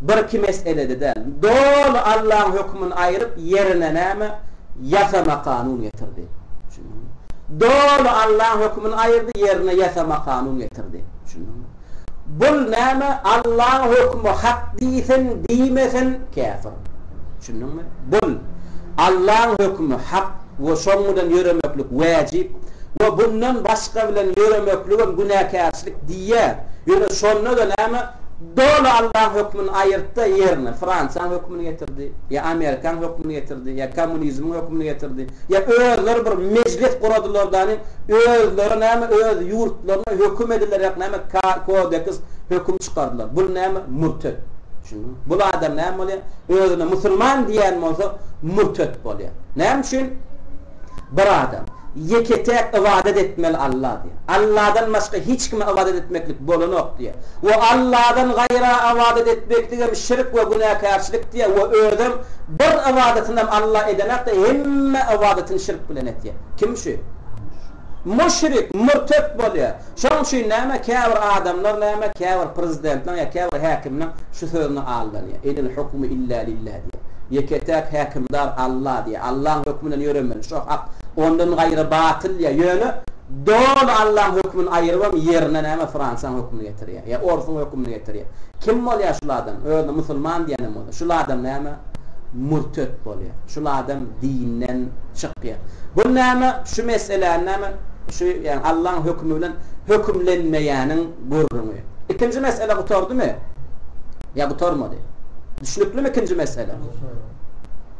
Birki meselede däl. Doly Allaň hökümini aýryp ýerine näme? Ýasama kanun getirdi. Düşündiňmi? Doly Allaň hökümini aýyrdy, ýerine ýasama kanun getirdi. Düşündiňmi? Bul näme? Allaň hökümi hak diýsin, diýmesin, käfir. Düşündiňmi? Bul Allaň hökümi hak we şoň bilen ýöremeklik wäjip we bundan başga bilen ýöremekligem günäkärçilik diýýär. Ýöne şonda-da näme? Doly Allaň hökmüni aýyrtda ýerine Fransiýaň hökmüni getirdi, ýa Amerikaň hökmüni getirdi, ýa kommunizmiň hökmüni getirdi, ýa özleri bir mejlis guradylardany özleri näme öz ýurtlaryna höküm edilerek näme kodeks höküm çykardylar. Bul näme mürtet. Düşündiňmi? Bul adam näme bolýar? Özüne musulman diýen bolsa mürtet bolýar. Näme üçin? Bir adam. Ýeke-täk ybadat etmeli Alla diýýär. Alladan başga hiç kime ybadat etmeklik bolanok diýýär. We Alladan gaýra ybadat etmekligem şirk we günäkärçilik diýýär we özem bir ybadatynam Alla edenakda hemme ybadatyny şirk bilen etýär. Kim şu? Müşrik, mürtet bolýar. Şoň üçin näme käbir adamlar näme käbir prezidentleň ýa käbir häkimleň şu sözüne aldanýar. Inil hukmu illa lillah diýýär. Ýeke-täk häkimdar Alla diýýär. Allaň hökmünden ýöremeli. Şo hak. Ondan gaýry batyl diýýär. Ýöne doly Allaň hökmüni aýyrybam ýerine näme Fransiýaň hökmüni getirýär. Ýa orsuň hökmüni getirýär. Kim bolýar şul adam? Özüne musulman diýenem bolsa. Şul adam näme? Mürtet bolýar. Şul adam dinden çykýar. Bu näme? Şu meseläni näme? Şu ýagny Allaň hökümi bilen hökümlenmeýäniň gürrüňi. Ikinji mesele gutardymy? Ýa gutarmady? Düşnüklimi ikinji mesele?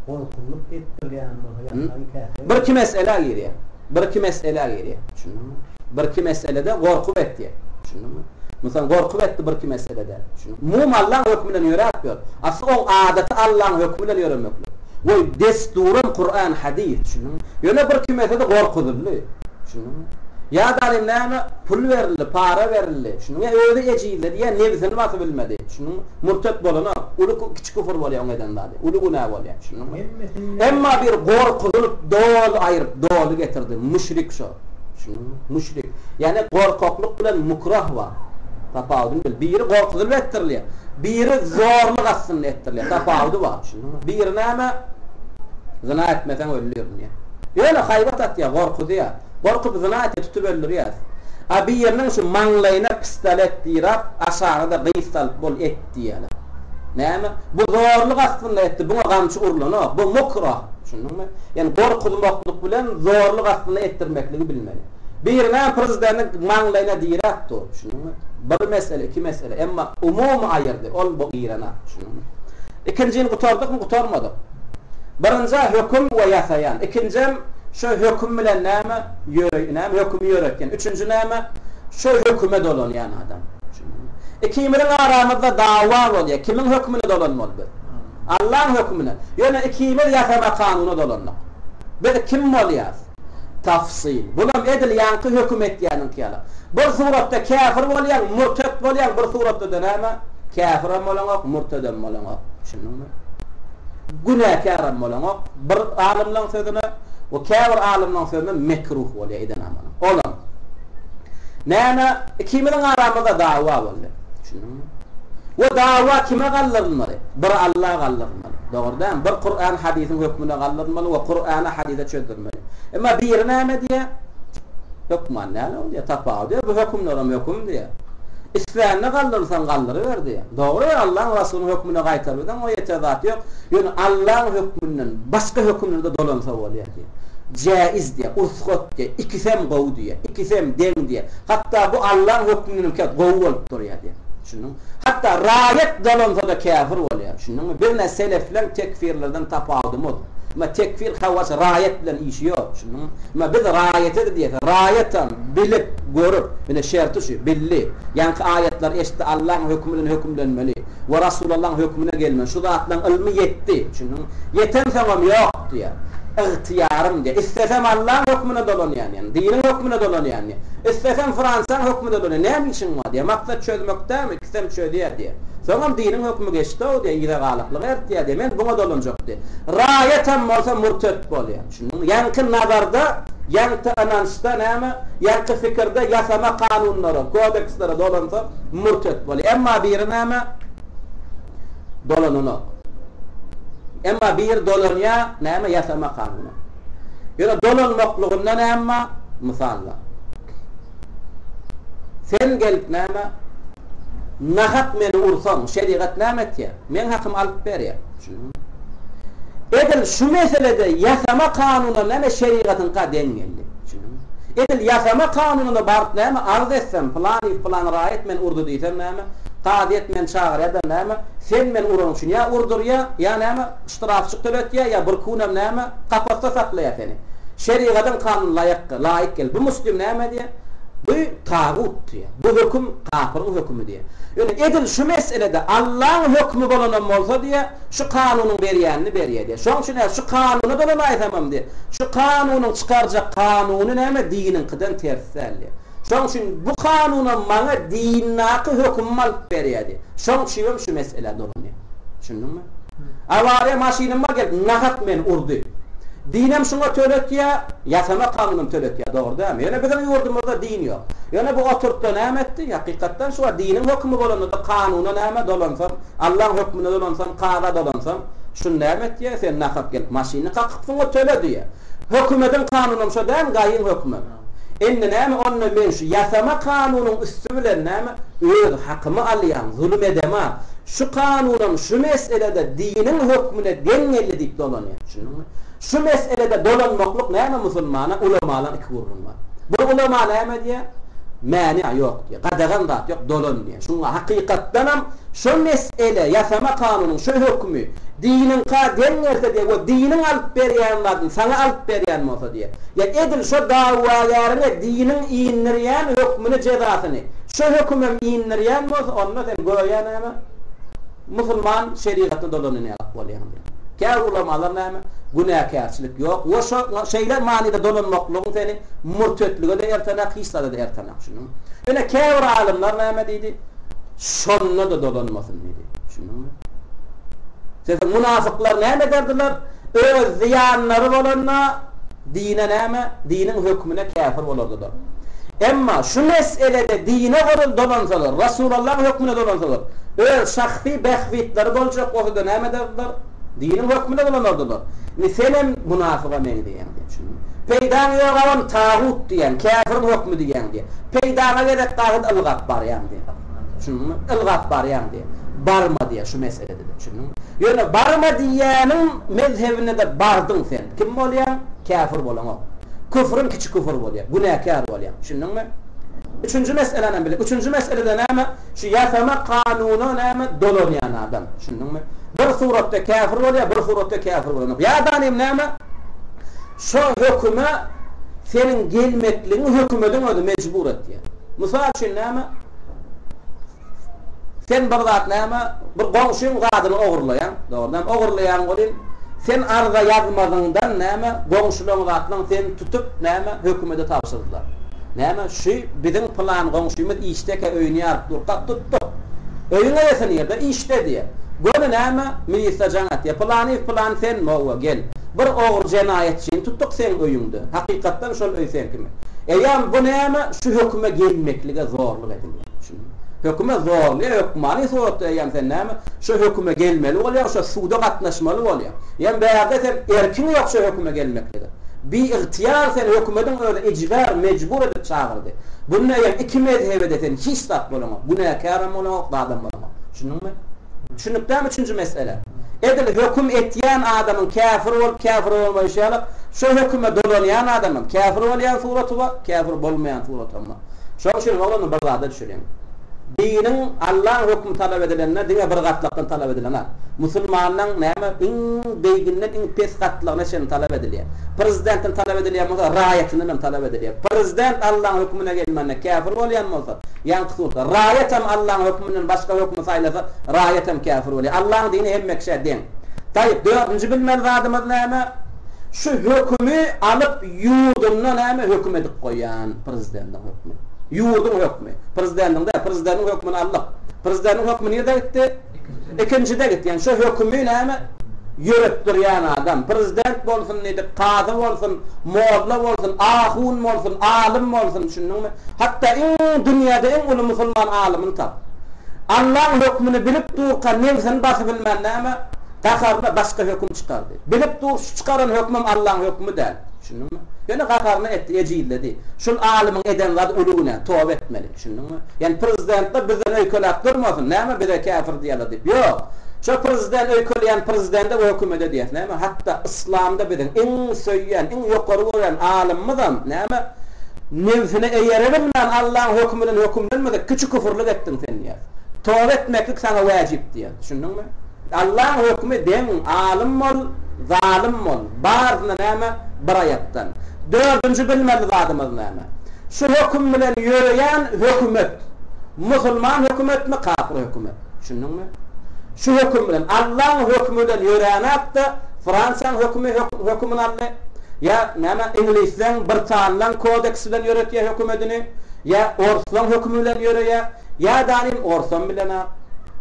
Gorkulyk etdirýän bolsa ýatmagy käfir. Birki meselä girýär. Birki meselä girýär. Düşündiňmi? Birki meselede gorkup etýär. Düşündiňmi? Mysal gorkup etdi birki meselede. Düşündiňmi? Umumy Allaň hökümi bilen ýöräp ýör. Asly oň adaty Allaň hökümi bilen ýöremeklik. We dessuram Kuran hadys. Düşündiňmi? Ýöne bir kimesede gorkuzyldy. Düşündiňmi? Ýa-da näme pul berildi, para berildi. Düşündiňmi? Ýa özi ejizledi, ýa nebsini basyp bilmedi. Düşündiňmi? Murtet bolanok. Uly kiçi küfür bolýar oň eden zady. Uly günä bolýar. Düşündiňmi? Emma bir gorkuzylyp doly aýryp, doly getirdi. Müşrik şo. Düşündiňmi? Müşrik. Ýagny gorkaklyk bilen mukrah bar. Tapawudyny bil. Biri gorkuzylyp etdirilýär. Biri zorluk astynda etdirilýär. Tapawudy bar. Düşündiňmi? Biri näme? Zyna etmeseň öldürin diýýär. Ýöne haýbat atýar, gorkuzýar. Gorkup zyna etýär, tutup öldürýäs. A biriniň şu maňlaýyna pistolet dirap, aşagyna-da gyz salyp bol et diýýärler. Näme? Bu zorluk astynda etdi, buňa gamçy urlanok. Bu mukrah. Düşündiňmi? Ýagny gorkuzmaklyk bilen zorluk astynda etdirmekligi bilmeli. Biri näme prezidentiň maňlaýyna diräp dur. Düşündiňmi? Bir mesele, iki mesele. Emma umumy aýyrdy. Ol bu girenok. Düşündiňmi? Ikinjini gutardykmy, gutarmadyk. Birinjä höküm we ýasaýan. Ikinjem şo höküm bilen näme ýöre näme hökümi ýöretýän. Üçünji näme şo höküme dolanýan adam. Düşündiňmi? Ikimiziň aramyzda dawa bolýar. Kimiň hökümine dolanmaly biz? Allaň hökümine. Ýöne ikimiz ýasama kanuna dolandyk. Biz kim bolýas? Tafsyl. Bulam edil ýaňky höküm etýäniňki ýaly. Bir suratda käfir bolýaň, murtet bolýaň, bir suratda-da näme? Käfirem bolaňok, murtedem bolaňok. Düşündiňmi? Günäkärem bolaňok bir alymlaň sözüne we käbir alymlaň sözüne mekruh bolýar eden amalyň. Olam näme ikimiziň aramyzda dawa boldy. Düşündiňmi? We dawa kime galdyrylmaly? Bir Alla galdyrylmaly. Dogry dälmi? Bir Kuran hadysyň hökmüne galdyrylmaly we Kurana hadysa çözdürmeli. Emma biri näme diýýär? Hökman däl ol diýýär, tapawudy ýok, bu hökümlerem höküm diýýär. Islänine galdyrsaň galdyryber diýýär. Dogry, Allaň Rasulynyň hökmüne gaýtaryberseň o ýeter zat ýok. Ýöne Allaň hökmünden başga hökümlerde dolansa bolýar diýýär. Jäiz diýýär, ursgat diýýär, ikisem gowy diýýär, ikisem deň diýýär. Hatda bu Allaň hökmündenem kä gowy bolup durýar diýýär. Düşündiňmi? Hatda raýat dolansa-da käfir bolýar. Düşündiňmi? Biz ne selefleň tekfirlerden tapawudymyz. Emma tekfir hawaç raýat bilen işi ýok. Düşündiňmi? Emma biz raýata-da diýýäs. Raýatam bilip, görüp, ine şerti şu, bildi. Ýaňky aýatlary eşitdi, Allaň hökümi bilen hökümlenmeli we Rasulallaň hökmüne gelmeli. Şu zatlaň ylmy ýetdi. Düşündiňmi? Ýetensoňam ýok diýýär. Ygtyýarym diýýär. Islesem Allaň hökmüne dolanýan diýýär. Diniň hökmüne dolanýan diýýär. Islesem Fransiýaň hökmüne dolanýan. Näme işiň bar diýýär. Maksat çözmek dälmi? Ikisem çözýär diýýär. Soňam diniň hökümi geçdi-ow diýýär, yza galaklyk ertýär diýýär. Men buňa dolanjak diýýär. Raýatam bolsa murtet bolýar. Düşündiňmi? Ýaňky nazarda, ýaňky ynançda näme? Ýaňky pikirde ýasama kanunlara, kodekslere dolansa murtet bolýar. Emma biri näme? Dolananok. Emma biri dolanýar, näme? Ýasama kanuna. Ýöne dolanmaklygynda näme bar? Mysal bar. Sen gelip näme? Nahak meni ursaň, şerigat näme etýär? Meň hakymy alyp berýär. Düşündiňmi? Edil şu meselede ýasama kanuna näme şerigatyňka deň geldi. Düşündiňmi? Edil ýasama kanununa baryp näme arz etsem, pylanyýew pylan raýat meni urdy diýsem näme? Kazyýet meni çagyrýar-da näme? Sen meni uranyň üçin ýa urdurýar, ýa näme? Ştrafçyk töletýär, ýa bir kunem näme? Kapasda saklaýar seni. Şerigatyň kanuny laýyk, laýyk geldi. Bu muslim näme diýýär? Bu tagut diýýär. Bu höküm kapyryň hökümi diýýär. Ýöne edil şu meselede Allaň hökümi bolanam bolsa diýýär, şu kanunyň berýänini berýär diýýär. Şoň üçin şu kanuna dolanaýsamam diýýär, şu kanunyň çykarjak kanuny näme diniňkiden ters däl diýýär. Şoň üçin bu kanunam maňa dindaky hökümimi alyp berýär diýýär. Şoň üçinem şu meselä dolanýar. Düşündiňmi? Awariýa maşynym bar gelip nahak meni urdy. Dinem şuňa töletýär, ýasama kanunam töletýär, dogry dälmi? Ýöne biziň ýurdumyzda din ýok. Ýöne bu oturtda näme etdi? Hakykatdan şu wagt diniň hökümi bolanda-da kanuna näme dolansam, Allaň hökmüne dolansam, kaza dolansam, şuny näme etýär? Sen nahak gelip maşynyny kakypsyň-a töle diýýär. Hökümediň kanunam şo dälmi, gaýyň hökümem. Indi näme onda men şu ýasama kanunyň üsti bilen näme öz hakymy alýan, zulum edema. Şu kanunam şu meselede diniň hökmüne deň geldi diýip dolanýar. Düşündiňmi? Şu meselede dolanmaklyk näme musulmana ulamalaň iki gürrüňi bar. Bir ulama näme diýýär? Mäni ýok diýýär. Gadagan zat ýok, dolan diýýär. Şuňa hakykatdanam şo mesele ýasama kanunyň şo hökümi diniňka deň gelse diýýär we diniň alyp berýän zadyny saňa alyp berýän bolsa diýýär. Ýa edil şo dawagäriňe diniň indirýän hökmüni jezasyny şo hökümem indirýän bolsa onda sen göýä näme musulman şerigatyna dolanyn ýalak bolýaň diýýär. Käbir ulamalar näme günäkärçilik ýok we şo şeýle manyda dolanmaklygyň seni murtetlige-de ertenak hiç zada-da ertenak düşündiňmi? Ýöne käbir alymlar näme diýdi? Şonda-da dolanmasyn diýdi. Düşündiňmi? Sebäbi munafyklar näme ederdiler? Öz zyýanlary bolanda dine näme? Diniň hökmüne käfir bolardylar. Emma şu meselede dine goly dolansalar, Rasulallahyň hökmüne dolansalar, öz şahsy bähbitleri boljak bolsa-da näme ederdiler? Diniň hökmüne dolanardylar. Indi senem munafyga meňzeýäň diýen. Düşündiňmi? Peýdaň ýok agam tagut diýýäň, käfiriň hökmi diýýäň diýen. Peýdaňa gezek galsa ylgap barýaň diýen. Düşündiňmi? Ylgap barýaň diýen. Barma diýen şu meselede-de. Düşündiňmi? Ýöne barma diýýäniň mezhebine-de bardyň sen. Kim bolýaň? Käfir bolaňok. Küfrüň kiçi küfür bolýar. Günäkär bolýaň. Düşündiňmi? Üçünji meselänem bile. Üçünji meselede näme? Şu ýasama kanuna näme dolanýan adam. Düşündiňmi? Bir suratda käfir bolýar, bir suratda käfir bolanok. Ýa-da näme? Şo höküme seniň gelmekligiňi hökümediň özi mejbur etýär. Mysal üçin näme? Sen bir zat näme, bir goňşyň zadyny ogurlaýaň, dogrudanam ogurlaýaň welin, sen arza ýazmazyňdan näme, goňşulaň zatlaň seni tutup näme, hökümede tabşyrdylar. Näme, şu biziň pylan goňşymyz işdekä öýüni ýaryp durka tutduk. Öýüň eýesi nirde? Işde diýýär. Göni näme, milisiýa jaň atýar. Pylanyýew pylany senmi? Hawa, gel. Bir ogry jenaýatçyny tutduk seň öýüňde. Hakykatdan şol öý seňkimi? Eýýäm bu näme, şu höküme gelmeklige zorluk edilýär. Düşündiňmi? Höküme zorlaýar, hökmany suratda eýýäm sen näme, şo höküme gelmeli bolýaň, şo suda gatnaşmaly bolýaň. Eýýäm bärde sen erkiň ýok şo höküme gelmeklige. Biygtyýar seni hökümediň özi ijbär, mejbur edip çagyrdy. Bunda eýýäm iki mezhebe-de sen hiç zat bolaňok, günäkärem bolaňok, zadam bolaňok. Düşündiňmi? Düşündik dämi üçünji mesele? Edil höküm etýän adamyň käfir bolup käfir bolmaýşy ýaly, şo höküme dolanýan adamyň käfir bolýan suraty bar, käfir bolmaýan suratam bar. Şonuň üçin oglanlar bir zada düşüniň. Diniň Allaň hökümi talap edilende diňe bir gatlakdan talap edilenok. Musulmanlaň näme iň beýginden iň pes gatlagyna çenli talap edilýär. Prezidentden talap edilýän bolsa raýatyndan hem talap edilýär. Prezident Allaň hökümine gelmände käfir bolýan bolsa, ýaňky suratda, raýat hem Allaň höküminden başga hökümi saýlasa raýat hem käfir bolýar. Allaň dini hemme kişä deň. Taýyp, dördünji bilmeli zadymyz näme? Şu hökümi alyp Ýurdunda näme höküm edip goýýan prezidendiň hökmi. Ýurduň hökmi. Prezidendiň däl, prezidendiň hökmüni aldyk. Prezidendiň hökmi nirde gitdi? Ikinjide gitdi. Ýani şo hökümi näme ýöretdirýän adam. Prezident bolsun diýdik, kazy bolsun, molla bolsun, ahun bolsun, alym bolsun, düşündiňmi? Hatda iň dünýäde iň uly musulman alymyny tap. Allaň hökmüni bilip durka nebsini basybilmän näme? Gaharyna başga höküm çykardy. Bilip dur, şu çykaran hökmüm Allaň hökümi däl. Düşündiňmi? Ýöne gaharyna etdi, ejizledi. Şul alymyň eden zady uly günä, toba etmeli. Düşündiňmi? Ýani prezidentler bizden öýkeläp durmasyn, näme bize käfir diýýärler diýip. Ýok. Şo prezident öýkeleýän prezidende we hökümede diýýäs. Näme? Hatda yslamda biziň iň söýýän, iň ýokary görýän alymymyzam näme? Nebsine eýerebilmän Allaň hökümi bilen hökümlenmese, kiçi küfürlik etdiň sen diýýäs. Toba etmeklik saňa wäjip diýýäs. Düşündiňmi? Allaň hökümi deň, alym bol, zalym bol, barysyna näme, bir aýakdan. Dördünji bilmeli zadymyz näme? Şu höküm bilen ýöreýän hökümet musulman hökümetmi, kapyr hökümet? Düşündiňmi? Şu höküm bilen, Allaň hökümi bilen ýöränakda Fransiýaň hökümi hökümini aldy, ýa näme iňlisleň, britanlaň kodeksi bilen ýöretýär hökümedini, ýa orslaň hökümi bilen ýöreýär, ýa danym orsam bilen-ak.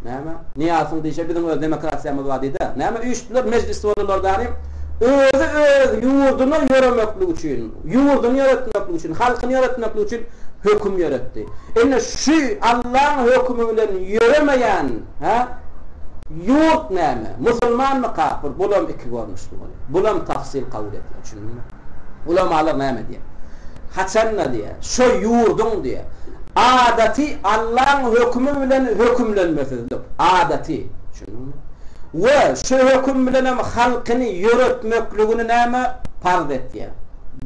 Näme? Nyýazowyň diýşi biziň öz demokratiýamyz bar diýdi-ä. Näme üýşdüler mejlisde boldular danym özi öz ýurduna ýöremeklik üçin, ýurduny ýöretmeklik üçin, halkyny ýöretmeklik üçin höküm ýöretdi. Indi şu Allaň hökümi bilen ýöremeýän, hä? Ýurt näme? Musulmanmy kapyr? Bulam iki görnüşli bolýar. Bulam tafsyl kabul edýär. Düşündiňmi? Ulamalar näme diýýär? Haçanda diýýär, şo ýurduň diýýär, adaty Allaň hökümi bilen hökümlenmesizlik, adaty, düşündiňmi? We şo höküm bilenem halkyny ýöretmekligini näme parz etýär,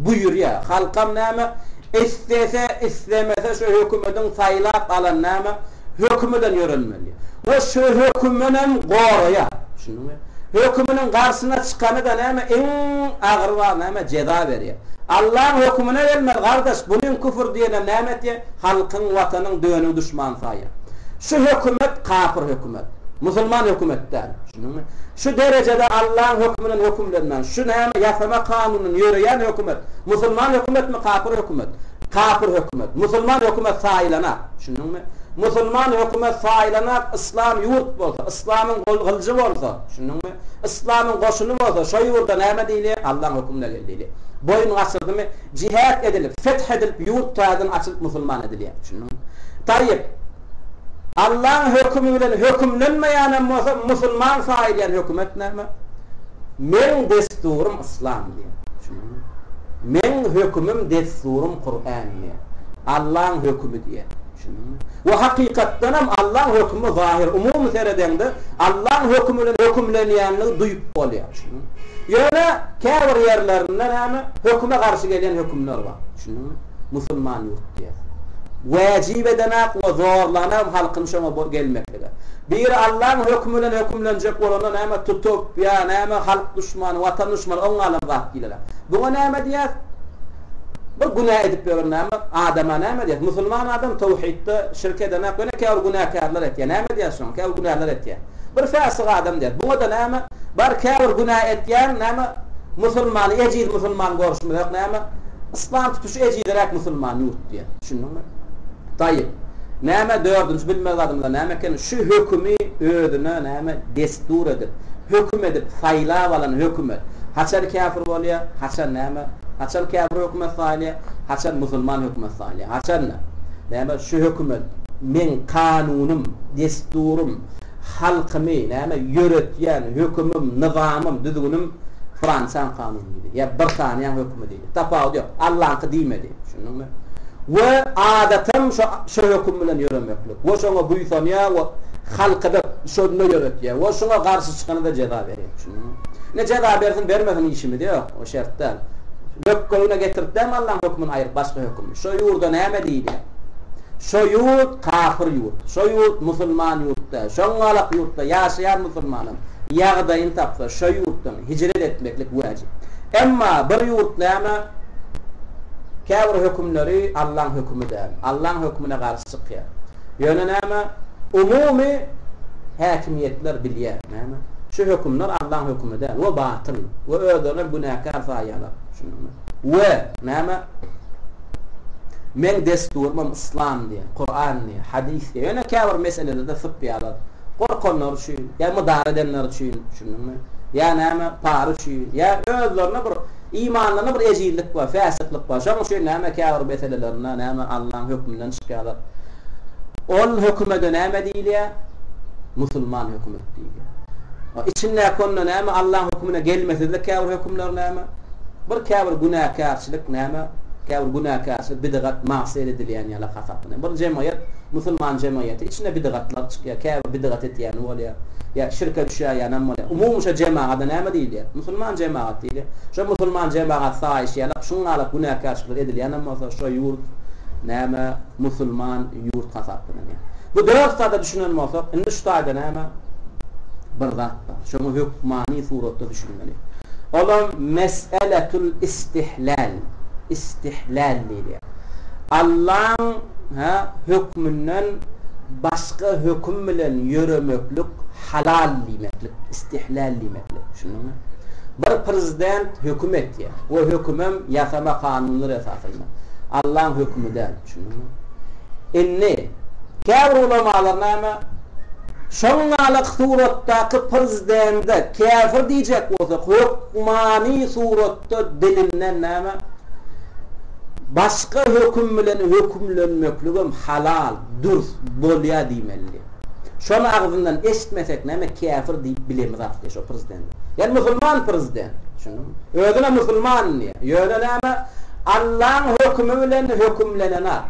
buýurýar. Halkam näme, islese, islemese şo hökümediň saýlap alan näme, hökümi bilen ýörenmeli. We şo höküminem goraýar. Düşündiňmi? Höküminiň garşyna çykany-da näme, iň agyr bar näme, jeza berýär. Allaň hökümine gelmez, gardaş, bunyň küfür diýenem näme etýär, halkyň, watanyň dönügi duşmany saýýar. Şu hökümet kapyr hökümet. Musulman hökümet däl. Düşündiňmi? Şu derejede Allaň höküminen hökümlenmän, şu näme, ýasama kanundan ýöreýän hökümet, musulman hökümetmi, kapyr hökümet? Kapyr hökümet. Musulman hökümet saýylanak. Düşündiňmi? Musulman hökümet saýylanak, yslam ýurt bolsa, yslamyň gylyjy bolsa, düşündiňmi? Yslamyň goşuny bolsa, şo ýurda näme diýilýär? Allaň hökümine gel diýilýär. Boýun gaçyrdymy, jihäd edilip, feth edilip, ýurt täzeden açylyp musulman edilýär. Düşündiňmi? Taýyp. Allaň hökümi bilen hökümlenmeýänem bolsa, musulman saýylýan hökümet näme? Meň desturym yslam diýýär. Düşündiňmi? Meň hökümim, desturym Kur'an diýýär. Allaň hökümi diýýär. Düşündiňmi? We hakykatdanam Allaň hökümi zahyr. Umumy seredeňde Allaň hökümi bilen hökümlenýänligi duýup bolýar. Düşündiňmi? Ýöne käbir ýerlerinde näme? Höküme garşy gelýän hökümler bar. Düşündiňmi? Musulman ýurt diýýär. Wäjip edenak we zorlanam halkyny şoňa gelmeklige. Biri Allaň hökümi bilen hökümlenjek bolanda näme tutup ýa näme halk duşmany, watan duşmany oň galan zat diýiler. Buňa näme diýýäs? Bir günä edip ýören näme adama näme diýýäs? Musulman adam towhidde şirk edenak ýöne käbir günäkärler etýär. Näme diýýäs şoňa? Käbir günäler etýär. Bir fäsik adam diýýäs. Buňa-da näme? Bar käbir günä etýän näme musulmany ejiz musulman görşümizek näme? Yslam tutuşy ejiziräk musulman ýurt diýýär. Düşündiňmi? Taýyp. Näme dördünji bilmeli zadymyzda näme eken? Şu hökümi özüne näme destur edip, höküm edip saýlap alan hökümet haçan käfir bolýar, haçan näme? Haçan käfir hökümet saýylýar, haçan musulman hökümet saýylýar? Haçanda näme şu hökümet meň kanunym, desturym, halkymy näme ýöretýän hökümim, nyzamym, düzgünim Fransiýaň kanuny diýdi. Ýa Britaniýaň hökümi diýdi. Tapawudy ýok. Allaňky diýmedi. Düşündiňmi? We adatam şo şo höküm bilen ýöremeklik. We şoňa buýsanýar we halky-da şonda ýöretýär. We şoňa garşy çykana-da jeza berýär. Düşündiňmi? Ine jeza bersin, bermesin işimiz ýok. O şert däl. Lökgögüne getirip dämi Allaň hökümini aýryp başga höküm. Şo ýurda näme diýilýär? Şo ýurt kapyr ýurt. Şo ýurt musulman ýurt däl. Şoňňalak ýurtda ýaşaýan musulmanam ýagdaýyny tapsa şo ýurtdan hijret etmeklik wajyp. Emma bir ýurt näme? Käbir hökümleri Allaň hökümi däl. Allaň hökümine garşy çykýar. Ýöne näme? Umumy häkimiýetler bilýär, näme? Şu hökümler Allaň hökümi däl we batyl we özlerinem günäkär saýýarlar. Düşündiňmi? We näme? Meň desturymam yslam diýýär, Kuran diýýär, hadys diýýär. Ýöne käbir meselelerde sypýarlar. Gorkanlar üçin, ýa mydar edenler üçin, düşündiňmi? Ýa näme, para üçin, ýa özlerine bir imanlarynda bir ejizlik bar, fäsiklik bar. Şonuň üçin näme käbir meselelerinde näme Allaň hökmünden çykýarlar. Ol hökümede näme diýilýär? Musulman hökümet diýilýär. Içindäki onda näme Allaň hökmüne gelmesizlik käbir hökümler näme? Bir käbir günäkärçilik näme? Käbir günäkärçilik bidgat, magsyýet edilýän ýaly hasaplanýar. Bir jemgyýet, musulman jemgyýeti içinde bidgatlar çykýar, käbir bidgat etýäni bolýar. Ýa şirke düşäýýänem bolýar. Umumy şo jemagada näme diýilýär? Musulman jemagat diýilýär. Şo musulman jemagat saýyşy ýalak, şuňňalak günäkärçilikler edilýänem bolsa, şo ýurt näme musulman ýurt hasaplanylýar. Bu dört zada düşünen bolsak, indi şu taýda näme bir zat bar. Şoňa hökmany suratda düşünmeli. Olam mes'eletul istihlal, istihlal diýilýär. Allaň hä hökmünden başga höküm bilen ýöremeklik halal diýmeklik, istihlal diýmeklik. Düşündiňmi? Bir prezident höküm etýär we hökümem ýasama kanunlar esasynda. Allaň hökümi däl. Düşündiňmi? Indi käbir ulamalar näme? Şoňňalak suratdaky prezidende käfir diýjek bolsak, hökmany suratda dilinden näme? Başga höküm bilen hökümlenmekligem halal, dürs, bolýa diýmeli. Şony agzyndan eşitmesek näme käfir diýip bilemizak diýýär şo prezidende. Ýani musulman prezident. Düşündiňmi? Özüne musulman diýýär. Ýöne näme? Allaň hökümi bilen hökümlenenak.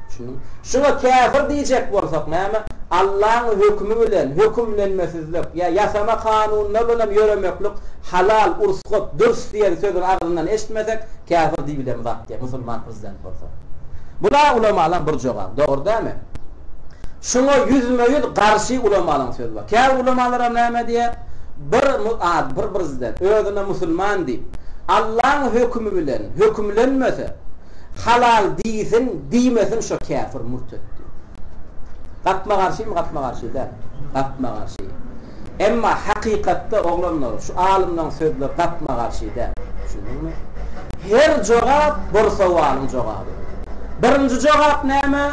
Düşündiňmi? Şuňa käfir diýjek bolsak näme? Allaň hökümi bilen hökümlenmesizlik ýa ýasama kanunlar bilenem ýöremeklik halal, ursgat, dürs diýen sözüni agzyndan eşitmesek käfir diýibilemizak diýýär musulman prezident bolsa. Bula ulamalaň bir jogaby. Dogry dälmi? Şuňa ýüzme-ýüz garşy ulamalaň sözi bar. Käbir ulamalaram näme diýýär? Bir ad, bir prezident özüne musulman diýip, Allaň hökümi bilen hökümlenmese, halal diýsin, diýmesin şo käfir, murtet diýýär. Gapma-garşymy, gapma-garşy däl? Gapma-garşy. Emma hakykatda oglanlar şu alymlaň sözleri gapma-garşy däl. Düşündiňmi? Her jogap bir sowalyň jogaby. Birinji jogap näme?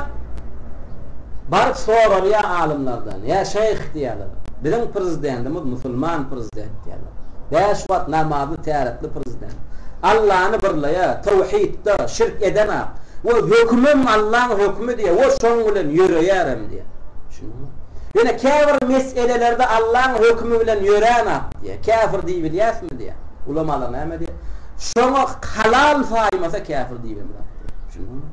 Baryp soralýar alymlardan. Ýa şeýh diýýärler. Biziň prezidentimiz musulman prezident diýýärler. Bäş wagt namazly, täretli prezident. Allany birleýär, towhidde, şirk edenak. We hökümem Allaň hökümi diýýär. We şoň bilen ýöreýärem diýýär. Düşündiňmi? Ýöne käbir meselelerde Allaň hökümi bilen ýöränak diýýär. Käfir diýibilýäsmi diýýär. Ulamalar näme diýýär? Şoňa halal saýmasa käfir diýibemizok diýýär. Düşündiňmi?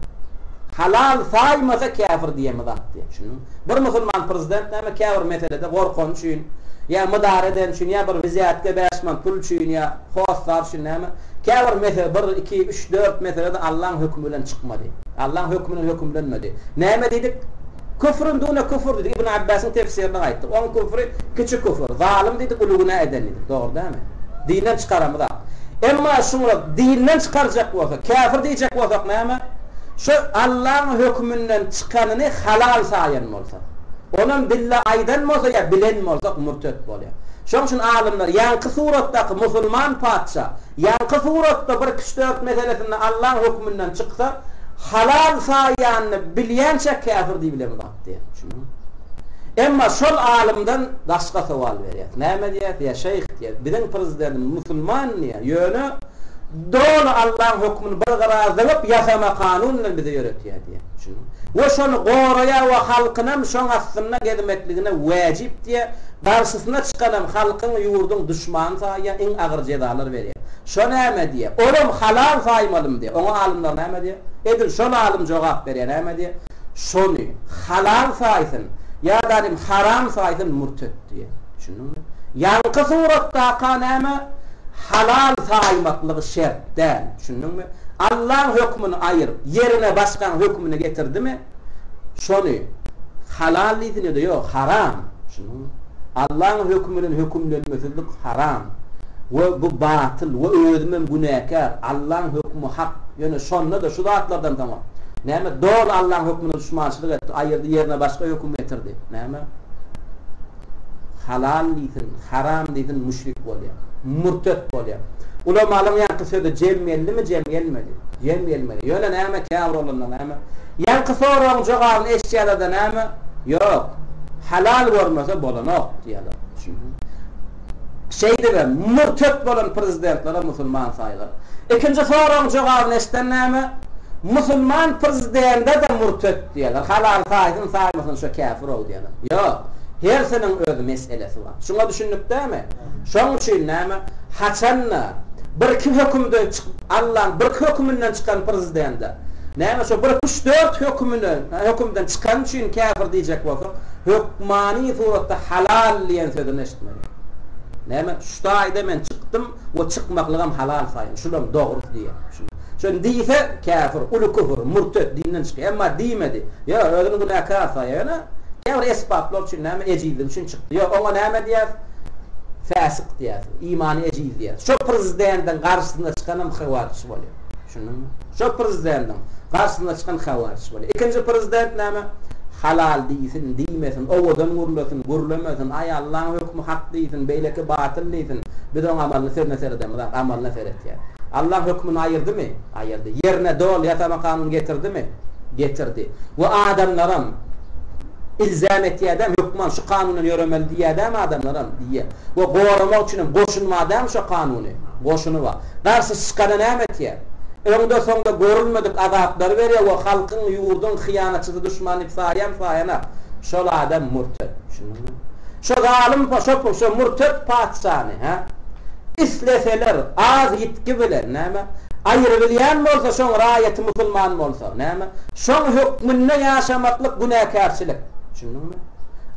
Halal saýmasa käfir diýemizok diýýär. Düşündiňmi? Bir musulman prezident näme käbir meselede gorkany üçin ýa mydar edeni üçin ýa bir wizýatka bäş manat pul üçin ýa hossar üçin näme käbir mesele bir, iki, üç, dört meselede Allaň hökümi bilen çykmady. Allaň hökümi bilen hökümlenmedi. Näme diýdik? Küfrün dune küfür diýdik. Ibn Abbasyň tefsirini aýtdyk. Oň küfri kiçi küfür. Zalym diýdik, uly günä eden diýdik. Dogry dälmi? Dinden çykaramyzak. Emma şuňa dinden çykarjak bolsak, käfir diýjek bolsak näme? Şu Allaň höküminden çykanyny halal saýan bolsa, onam dille aýdan bolsa ýa bilen bolsak mürtet bolýar. Şoň üçin alymlar ýaňky suratdaky musulman patyşa Ýaňky suratda bir üç-dört meselesinde Allaň höküminden çyksa, halal saýýanyny bilýänçä käfir diýibilemzok diýýär. Düşündiňmi? Emma şol alymdan başga sowal berýär. Näme diýýär? Ýa şeýh diýýär, biziň prezidentimiz musulman diýýär, ýöne doly Allaň hökmüni bir gyra zyňyp ýasama kanun bilen bizi ýöretýär diýýär. Düşündiňmi? We şony goraýar we halkynam şoň astynda gezmekligine wäjip diýýär. Garşysyna çykanam halkyň, ýurduň duşmany saýýar, iň agyr jezalar berýär. Şo näme diýýär? Olam halal saýmalymy diýýär. Oňa alymlar näme diýýär? Edil şol alym jogap berýär, näme diýýär? Şony halal saýsyn, ýa-da nim haram saýsyn murtet diýýär. Düşündiňmi? Ýaňky suratdaka näme? Halal saýmaklygy şert däl. Düşündiňmi? Allaň hökmüni aýyryp, ýerine başgaň hökmüni getirdimi? Şony halal diýsin ýa-da ýok, haram. Düşündiňmi? Allaň hökümi bilen hökümlenmesizlik haram. We bu batyl we özümem günäkär. Allaň hökümi hak. Ýöne şonda-da şu zatlardan soňam näme doly Allaň hökmüne duşmançylyk etdi, aýyrdy, ýerine başga höküm getirdi. Näme? Halal diýsin, haram diýsin müşrik bolýar. Mürtet bolýar. Ulamalyň ýaňky sözi jem geldimi, jem gelmedi? Jem gelmedi. Ýöne näme käbir oglanlar näme? Ýaňky soragyň jogabyny eşitýärler-de näme? Ýok. Halal görmese bolanok diýýärler. Düşündiňmi? Şeýdibem mürtet bolan prezidentlere musulman saýylar. Ikinji soragyň jogabyny eşiden näme? Musulman prezidende-de mürtet diýýärler. Halal saýsyn, saýmasyn şo käfir-ow diýýärler. Ýok. Hersiniň öz meselesi bar. Şuňa düşündik dämi? Şoň üçin näme? Haçanda birki hökümden çykyp, Allaň birki höküminden çykan prezidende näme şo bir üç dört hökümine hökümden çykany üçin käfir diýjek bolsak, hökmany suratda halal diýen sözüni eşitmeli. Näme? Şu taýda men çykdym we çykmaklygam halal saýyn. Şulam dogrusy diýýär. Şony diýse käfir, uly küfür, murtet, dinden çykýar. Emma diýmedi. Ýok, özüni günäkär saýýar. Ýöne käbir esbaplar üçin näme ejizligi üçin çykdy. Ýok, oňa näme diýýäs? Fäsik diýýäs. Imany ejiz diýýäs. Şo prezidendiň garşysyna çykanam hawaryç bolýar. Düşündiňmi? Şo prezidentiň garşysyna çykan hawaryç bolýar. Ikinji prezident näme? Halal diýsin, diýmesin, owadan gürlesin, gürlemesin, aý Allaň hökmi hak diýsin, beýleki batyl diýsin, biz oň amalyna sözüne seredemizok, amalyna seretýäs. Allaň hökmüni aýyrdymy? Aýyrdy. Ýerine doly ýasama kanun getirdimi? Getirdi. We adamlaram ilzäm etýädäm, hökman şu kanundan ýöremeli diýýädämi adamlaram? Diýýär. We goramak üçinem goşun bar dämi şo kanuny? Goşuny bar. Garşy çykana näme etýär? Öňde-soňda görülmedik azaplary berýär we halkyň, ýurduň hyýanatçysy, duşmany diýip saýýarmy, saýanak. Şol adam murted. Düşündiňmi? Şo zalym, şo, şo murted patyşany, hä? Isleseler, az ýitgi bilen, näme, aýyrybilýän bolsa, şoň raýaty musulman bolsa, näme, şoň hökmünde ýaşamaklyk günäkärçilik. Düşündiňmi?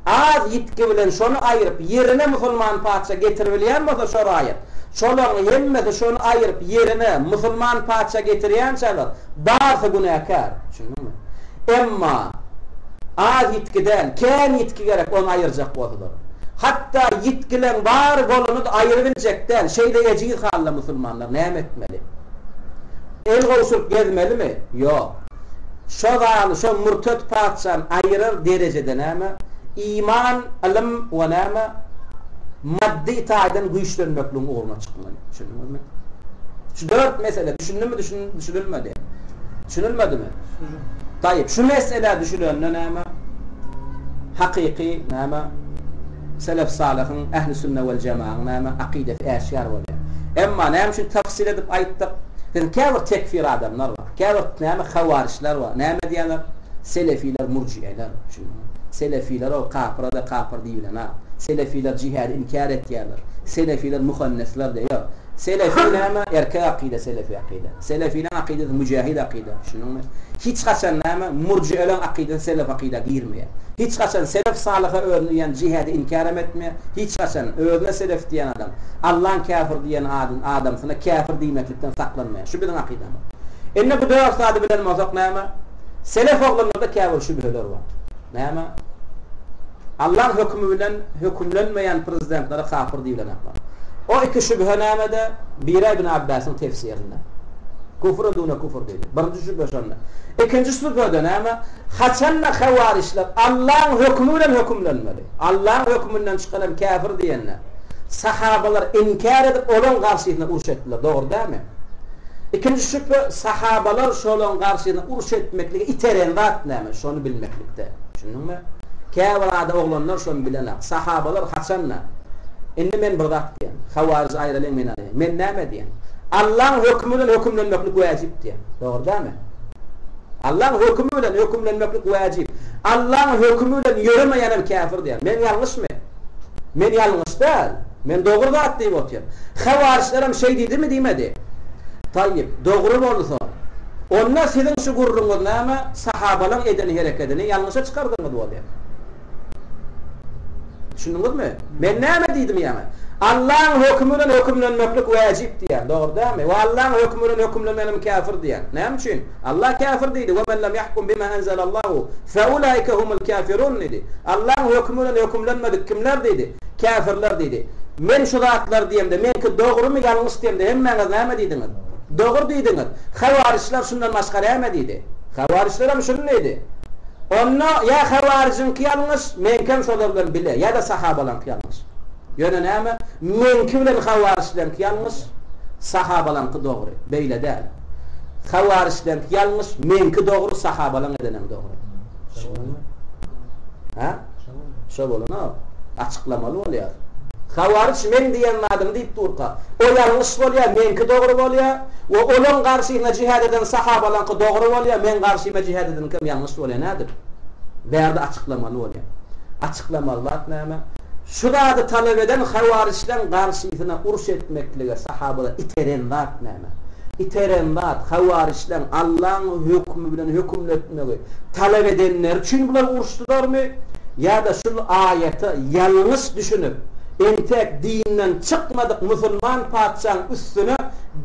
Az ýitgi bilen şony aýyryp, ýerine musulman patyşa getiribilýän bolsa şo raýat, Şolaryň hemmesi şony aýyryp ýerine musulman patyşa getirýänçäler barsy günäkär. Düşündiňmi? Emma az ýitgi däl, kän ýitgi gerek ony aýyrjak bolsalar. Hatda ýitgileň bary bolany-da aýyrybiljek däl. Şeýle ejiz halda musulmanlar näme etmeli? El gowşuryp gezmelimi? Ýok. Şo zaly, şo murtet patyşany aýyrar derejede näme? Iman, ylym we näme? Maddy taýdan güýçlenmekligiň ugruna çykmaly. Düşündiňizmi? Şu dört mesele düşündimi, düşünilmedi? Düşünilmedimi? Taýyp, şu meselä düşünende näme? Hakyky näme? Selef salyhyň, ähli sünne wel jemagyň näme? Akydasy äşgär bolýar. Emma näme üçin tafsil edip aýtdyk? Biziň käbir tekfir adamlar bar. Käbir näme hawaryçlar bar. Näme diýýärler? Selefiler murjieler. Düşündiňmi? Selefiler ol kapyra-da kapyr diýilen-a. Selefiler jihady inkär etýärler. Selefiler muhannesler diýýär. Ýok. Selefi näme? Erkek akyda selefi akyda. Selefileriň akydasy müjahid akyda. Düşündiňmi? Hiç haçan näme? Murjieleriň akydasy selef akyda girmeýär. Hiç haçan selef salyha özüni uýan jihady inkärem etmeýär. Hiç haçan özüne selef diýen adam Allaň käfir diýen adamsyna käfir diýmeklikden saklanmaýar. Şu biziň akydamyz. Indi bu dört zady bilen bolsak näme? Selef oglanlarda käbir şübheler bar. Näme? Allaň hökümi bilen hökümlenmeýän prezidentlere kapyr diýilenoklar. O iki şübhe nämede? Biri Ibn Abbasyň tefsirinde. Kufrun dune kufr diýdi. Birinji şübhe şonda. Ikinji şübhe-de näme? Haçanda hawaryçlar Allaň hökümi bilen hökümlenmeli. Allaň höküminden çykan hem käfir diýende, sahabalar inkär edip olaň garşysyna uruş etdiler. Dogry dälmi? Ikinji şübhe, sahabalar şolaň garşysyna uruş etmeklige iteren zat näme? Şony bilmeklikde. Düşündiňmi? Käbir ada oglanlar şony bilenak. Sahabalar haçanda, Indi men bir zat diýen. Hawaryjy aýralyň men alaýyn. Men näme diýen? Allaň hökümi bilen hökümlenmeklik wäjip diýen. Dogry dälmi? Allaň hökümi bilen hökümlenmeklik wäjip. Allaň hökümi bilen ýöremeýän hem käfir diýen. Men ýalňyşmy? Men ýalňyş däl. Men dogry zat diýip otyryn. Hawaryçlaram şeý diýdimi, diýmedi? Taýyp, dogry bolsa, onda siziň şu gürrüňiz näme, sahabalaň eden herekedini ýalňyşa çykardygyňyz bolýar. Düşündiňizmi? Men näme diýdim ýaňy? Allaň hökümi bilen hökümlenmeklik wäjip diýýän, dogry dälmi? We Allaň hökümi bilen hökümlenmenem käfir diýýän. Näme üçin? Allah käfir diýdi, We men lem ýahkum bima enzelallahu feulaike humul kafirun diýdi. Allaň hökümi bilen hökümlenmedik kimler diýdi? Käfirler diýdi. Men şu zatlary diýemde, meňki dogrumy, ýalňyş diýemde, hemmäňiz näme diýdiňiz? Dogry diýdiňiz. Hawaryçlar şundan başga näme diýdi? Hawaryçlaram şuny diýdi. Onda ýa hawaryjyňky ýalňyş, meňkem şolar bilen bile, ýa-da sahabalaňky ýalňyş. Ýöne näme, meňki bilen hawaryçlaňky ýalňyş, sahabalaňky dogry. Beýle däl. Hawaryçlaňky ýalňyş, meňki dogry, sahabalaň edenem dogry. Düşündiňmi? Hä? Şo bolanok. Açyklamaly bolýar. Hawaryç meň diýen zadymy diýip durka, o ýalňyş bolýar, meňki dogry bolýar we olaň garşysyna jihad eden sahabalaňky dogry bolýar, meň garşyma jihad edeniňkem ýalňyş bolýar. Nädip? Bärde açyklamaly bolýar. Açyklamaly zat näme? Şu zady talap eden hawaryçlaň garşysyna uruş etmeklige sahabalar iteren zat näme? Iteren zat hawaryçlaň Allaň hökümi bilen hökümletmegi talap edenleri üçin bular uruşdylarmy ýa-da şul aýata ýalňyş düşünip, entek dinden çykmadyk musulman patyşaň üstüne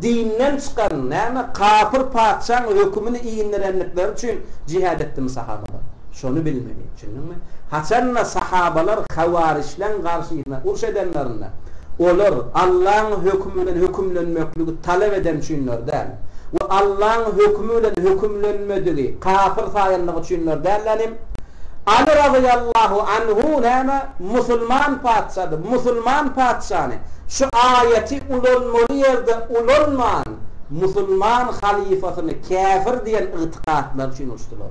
dinden çykan, näme, kapyr patyşaň hökümini indirendikleri üçin jihad etdimi sahabalar? Şony bilmeli. Düşündiňmi? Haçanda sahabalar hawaryçlaň garşysyna uruş edenlerinde, olar Allaň hökümi bilen hökümlenmekligi talap eden üçinler däl. we Allaň hökümi bilen hökümlenmedigi kafir saýanlygy üçinler dällänim. Aly razyýallahu anhu näme musulman patyşady, musulman patyşany şu aýaty ulanmaly ýerde ulanman musulman halyfasyny käfir diýen ygtykatlary üçin uruşdylar.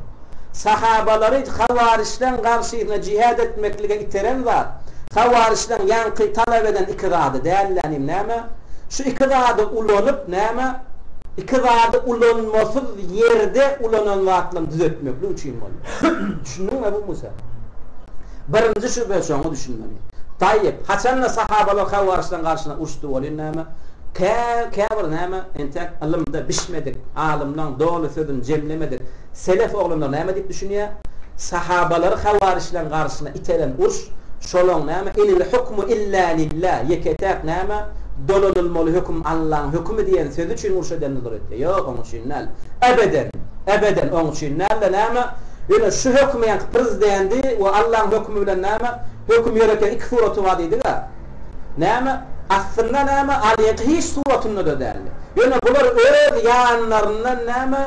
Sahabalary hawaryçlaň garşysyna jihad etmeklige iteren zat, hawaryçlaň ýaňky talap eden iki zady dällänim näme? Şu iki zady ulanyp näme? Iki zady ulanmasyz ýerde ulanan zatlaryny düzetmeklik üçin boldy. Düşündiňmi Ebu Musa? Birinji şübhe şoňa düşünmeli. Taýyp, haçanda sahabalar hawaryçlaň garşysyna uruşdy welin näme? Kä käbir näme entek ylymda bişmedik, alymlaň doly sözüni jemlemedik Selef oglanlar näme diýip düşünýär? Sahabalary hawaryçlaryň garşysyna iteren urş, şolaň näme, Inil hukmu illa lillah, ýeke-täk näme, dolanylmaly höküm Allaň hökümi diýen sözi üçin urş edendir öýtýär. Ýok, oň üçin däl. Ebeden, ebeden oň üçin däl-de näme, ýöne şu hökümi ýaňky prezdendi we Allaň hökümi bilen näme, höküm ýöretýän iki suraty bar diýdik-ä. Näme, aslynda näme, Alyňky hiç suratynda-da däldi. Ýöne bular öz ýanlaryndan näme,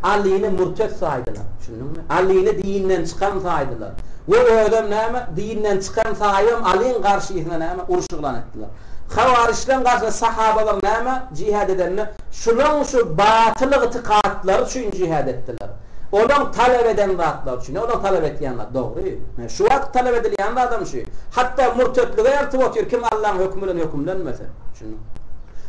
Alyny mürtet saýdylar. Düşündiňmi? Alyny dinden çykan saýdylar. We özem näme, dinden çykan saýybam Alyň garşysyna näme, uruş yglan etdiler. Hawaryçlaryň garşysyna sahabalar näme, jihad edende, şulaň şu batyl ygtykatlary üçin jihad etdiler. Olaň talap eden zatlary üçin, olaň talap etýän zat dogry. Şu wagt talap edilýän zadam şu. Hatda murtetlige eltip otyr kim Allaň hökümi bilen hökümlenmese. Düşündiňmi?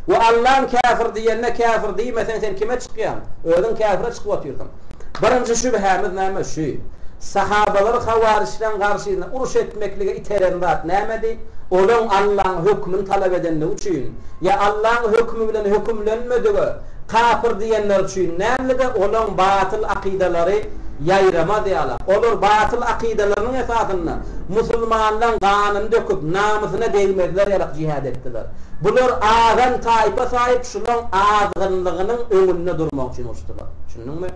We Allaň käfir diýenine käfir diýmeseň sen kime çykýaň? Özüň käfire çykyp otyrsyň. Birinji şübhämiz näme? Şu. Sahabalary hawaryçlaň garşysyna uruş etmeklige iteren zat nämedi? Olaň Allaň hökümini talap edenligi üçin, ýa Allaň hökümi bilen hökümlenmedige, Kapyr diýenler üçin däldi-de, olaň batyl akydalary ýaýramaz ýaly. Olar batyl akydalarynyň esasynda musulmanlaň ganyny döküp, namysyna degmezler ýalak jihad etdiler. Bular azan taýpa saýyp, şulaň azgynlygynyň öňünde durmak üçin uruşdylar. Düşündiňmi?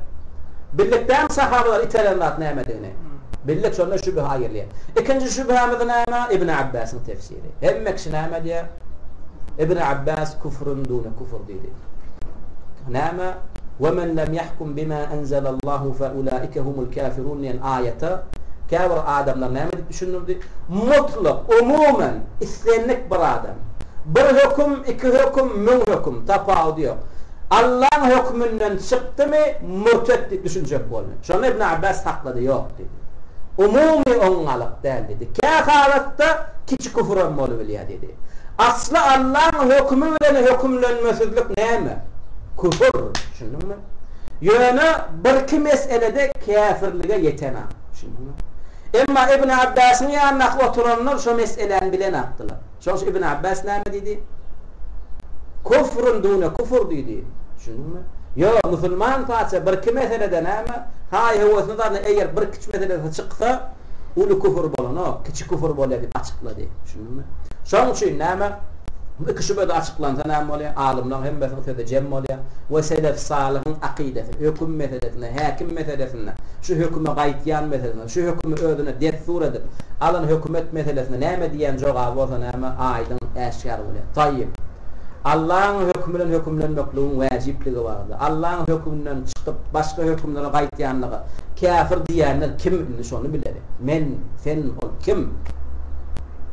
Bildik dämi sahabalary iteren zat nämedigini? Bildik, şonda şübhe aýrylýar. Ikinji şübhämiz näme? Ibn Abbasyň tefsiri. Hemme kişi näme diýýär? Ibn Abbas küfrün dune küfür diýdi. Näme? Ve men lem yahkum bima enzelallahu fe ulaike humul kafirun diýen aýata käbir adamlar näme diýip düşündirdi? Mutlak, umuman, islendik bir adam, bir höküm, iki höküm, müň höküm, tapawudy ýok. Allaň höküminden çykdymy, murtet diýip düşünjek boldy. Şonda Ibn Abbas saklady, ýok diýdi. Umumy oňňalyk däl diýdi. Kä halatda kiçi küfürem bolubilýär diýdi. Asly Allaň hökümi bilen hökümlenmesizlik näme? Küfür, düşündiňmi? Ýöne birki meselede käfirlige ýetenak, düşündiňmi? Emma Ibn Abbasyň ýanyndaky oturanlar şo meseläni bilenakdylar. Şoň üçin Ibn Abbas näme diýdi? Küfrün dune küfür diýdi. Düşündiňmi? Ýok, musulman patyşa birki meselede näme? Haý-höwesini zadyna eger bir kiçi meselesi çyksa, Uly küfür bolanok, kiçi küfür bolýar diýip açyklady. Düşündiňmi? Şonuň üçin näme? Bu iki şübhe-de açyklansa näme bolýar? Alymlaryň hemmesiniň sözi jem bolýar we selef-salyhyň akydasy höküm meselesinde, häkim meselesinde, şu höküme gaýtýan meselesinde, şu hökümi özüne dessur edip alan hökümet meselesinde näme diýýän jogaby bolsa näme? Aýdyň, äşgär bolýar. Taýýyp. Allaň hökümi bilen hökümlenmekligiň wäjipligi barada, Allaň höküminden çykyp başga hökümlere gaýtýanlyga käfir diýýänler kim indi şony bileli. Men, sen, ol kim?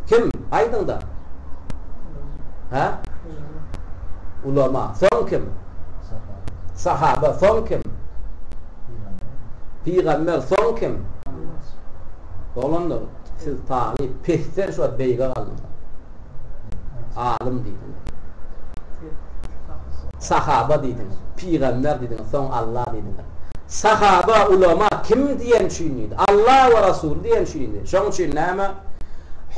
Kim? Aýdyňda. Hä? Ulama. Soň kim? Sahaba. Soň kim? Pygamber. Soň kim? Oglanlar, siz talyp, pesden şu wagt beýige galdyňyz. Alym diýdiňiz. Sahaba diýdiňiz. Pygamber diýdiňiz. Soň Allah diýdiňiz. Sahaba, ulama kim diýen üçin diýdi. Allah we Rasuly diýen üçin diýdi. Şoň üçin näme?